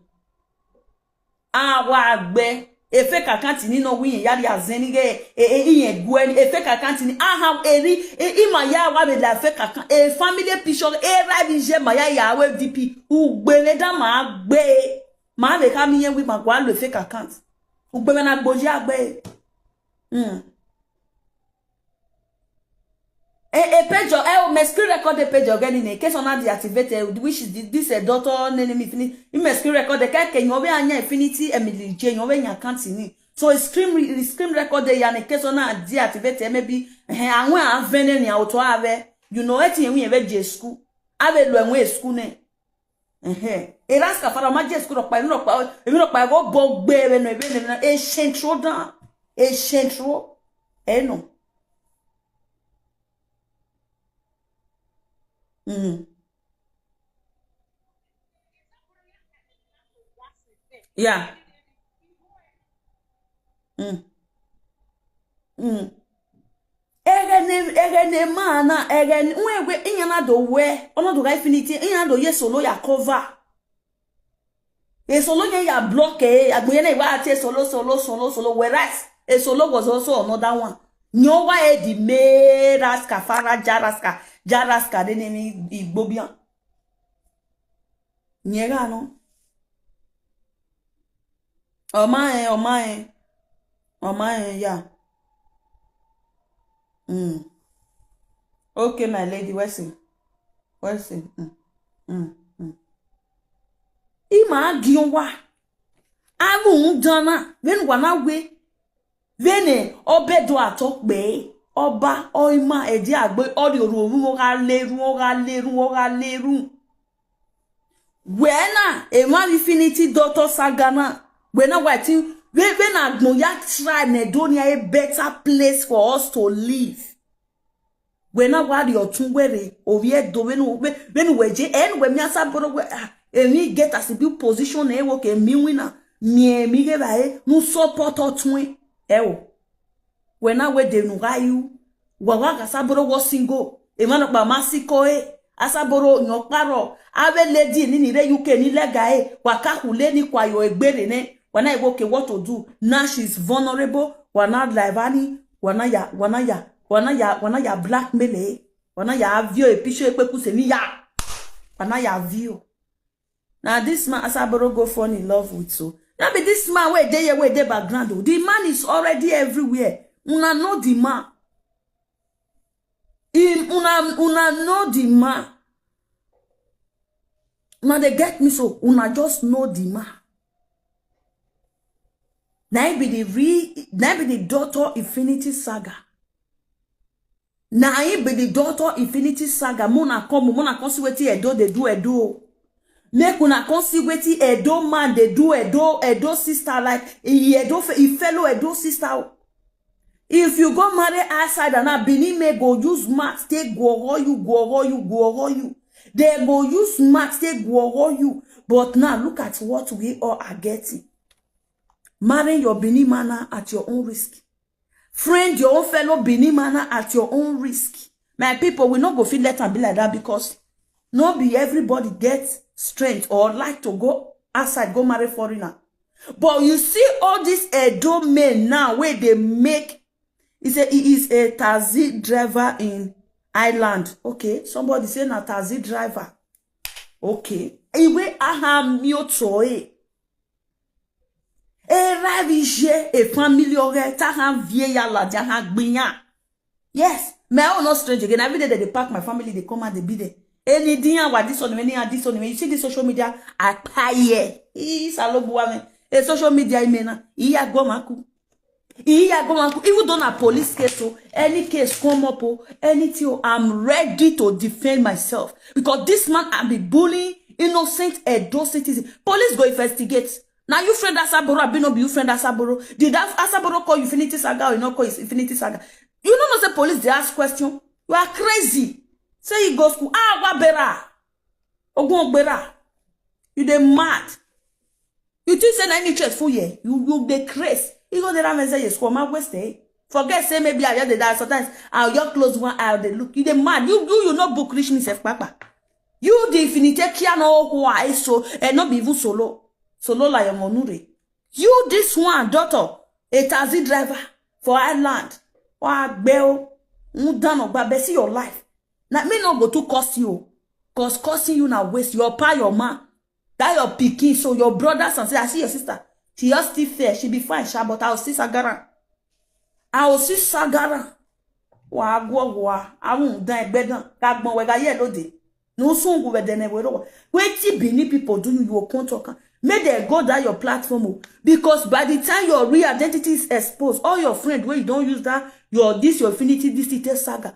Awa gbe. Efe kakanti ni no wi yari azeni ge. E, e, iye gwe ni. Efe kakanti ni. Aha, eri, e, ima ya wa be la efe kakan. E family picture, e ra bi je ma ya ya we D P. Ugbele da ma gbe. Ma le ka mi ye wi ma gwa lo efe kakanti. Ugbele na gboji agbe. Mm. A, a page of, eh, my screen record the page again in case on deactivated, which is this, this a daughter name me fini. In my screen record the ke ke nyobe anya infinity Emily J nyobe nya account ni. So a screen re, screen record the ya in case on deactivated maybe eh anwe avene ni auto ave. You know eti enwe eve je school. Ave lo enwe school ne. Ehe. Eraska fara ma je school pa, emi pa, emi pa go bo gbe eve no eve no e central dan. E central. E no. Mm. Yeah. Mm. Mm. Egene, egene mana, egene, unwe inyana do we, ono do ga infinity, inyana do ye solo ya cover. E solo nye ya block e, agbo ye na iwa ati e solo, solo, solo, solo, whereas e solo was also another one. Nyo wa e di me raska fara jaraska, jaraska de ne mi igbo bian. Nye ga no. Oma e, oma e. Oma e, yeah. Mm. Okay, my lady, what's it? What's it? Mm. Mm. Mm. Ima agion wa. Amu ndana. Ven wana we. Vene obedo ato pe. Oba oima edi agbe ori oru oru o ga leru, o ga leru, o ga leru. Wena, e ma infinity daughter saga na. Wena wa ti, we, we na gbon ya try ne do ni a better place for us to live. Wena wa di otun were, o we do we no, we, we no we je, en we mi asa boro we, ah, emi get as a big position e wo ke mi wina, mi e mi ge ba e, no support otun e, e o. Wena we de no ga you, wa wa ga saboro wo single, e ma no pa ma si ko e, asaboro nyo paro, ave lady ni ni re U K ni lega e, wa ka hule ni kwa yo egbere ne, wena e wo ke what to do, now she's vulnerable, wena live ani, wena ya, wena ya, wena ya, wena ya blackmail e, wena ya avio e picho e pe kuse ni ya, wena ya avio. Now this man Asaboro go fall in love with so. Now be this man where they where they background. Oh. The man is already everywhere. Una know the man. In una una know the man. Now they get me so una just know the man. Now be the re now be the daughter Infinity Saga. Na him be the daughter Infinity Saga. Mona come, mona come see wetin Edo dey do Edo. Make una come see wetin Edo man dey do Edo, Edo sister like e Edo e fellow Edo sister. If you go marry outside and now Benin may go use max take go you, go you, go you. They go use max take go you. But now look at what we all are getting. Marrying your Benin man now at your own risk. Friend your own fellow Benin man at your own risk. My people, we no go feel let am be like that because no be everybody gets strength or like to go outside go marry foreigner. But you see all these Edo men now where they make, he say he is a taxi driver in Ireland. Okay, somebody say na taxi driver. Okay. Iwe aha mi o to e. E ra vi je e family ore ta ha vie ya la ja ha gbiyan. Yes, my own not strange again. Every day they dey pack my family, they come and they be there. Any dia wa this one, any and this one. You see this social media, I pay. Is alobuwa me. E social media imena. Iya go maku. Iya go maku. Even though na police case, so any case come up, oh, anything, oh, I'm ready to defend myself because this man I be bullying innocent Edo citizen. Police go investigate. Now you friend Asaboro, abi no be you friend Asaboro? Did that Asaboro call you Infinity Saga or you not call you Infinity Saga? You don't know say police they ask question. You are crazy. Say you go school. Ah, wa bera. Ogun ogbera. You dey mad. You think say na any church full here? You you dey craze. You go dey ram say yes, come out waste eh. Forget say maybe I just dey die sometimes. I just close one eye, dey look. You dey mad. You you you no book reach me sef, papa. You the Infinity Kia no who I so and not be even solo. Solo like your monure. You this one, daughter, a taxi driver for Ireland. Wa gbeo. Mu down of see your life. Na me no go to curse you. Cause cursing you now waste your pa your man. That your pikin, so your brothers and say, I see your sister. She just still fair. She be fine, sha, but I will see Sagaran. I will see Sagaran. Wa gwo gwa. I won't die better. Kagbon wega ye lode. No soon go with the never. Wait till Benin people do you, you won't talk. May they go that your platform o. Because by the time your real identity is exposed, all your friend where you don't use that, your this, your Infinity, this, this saga,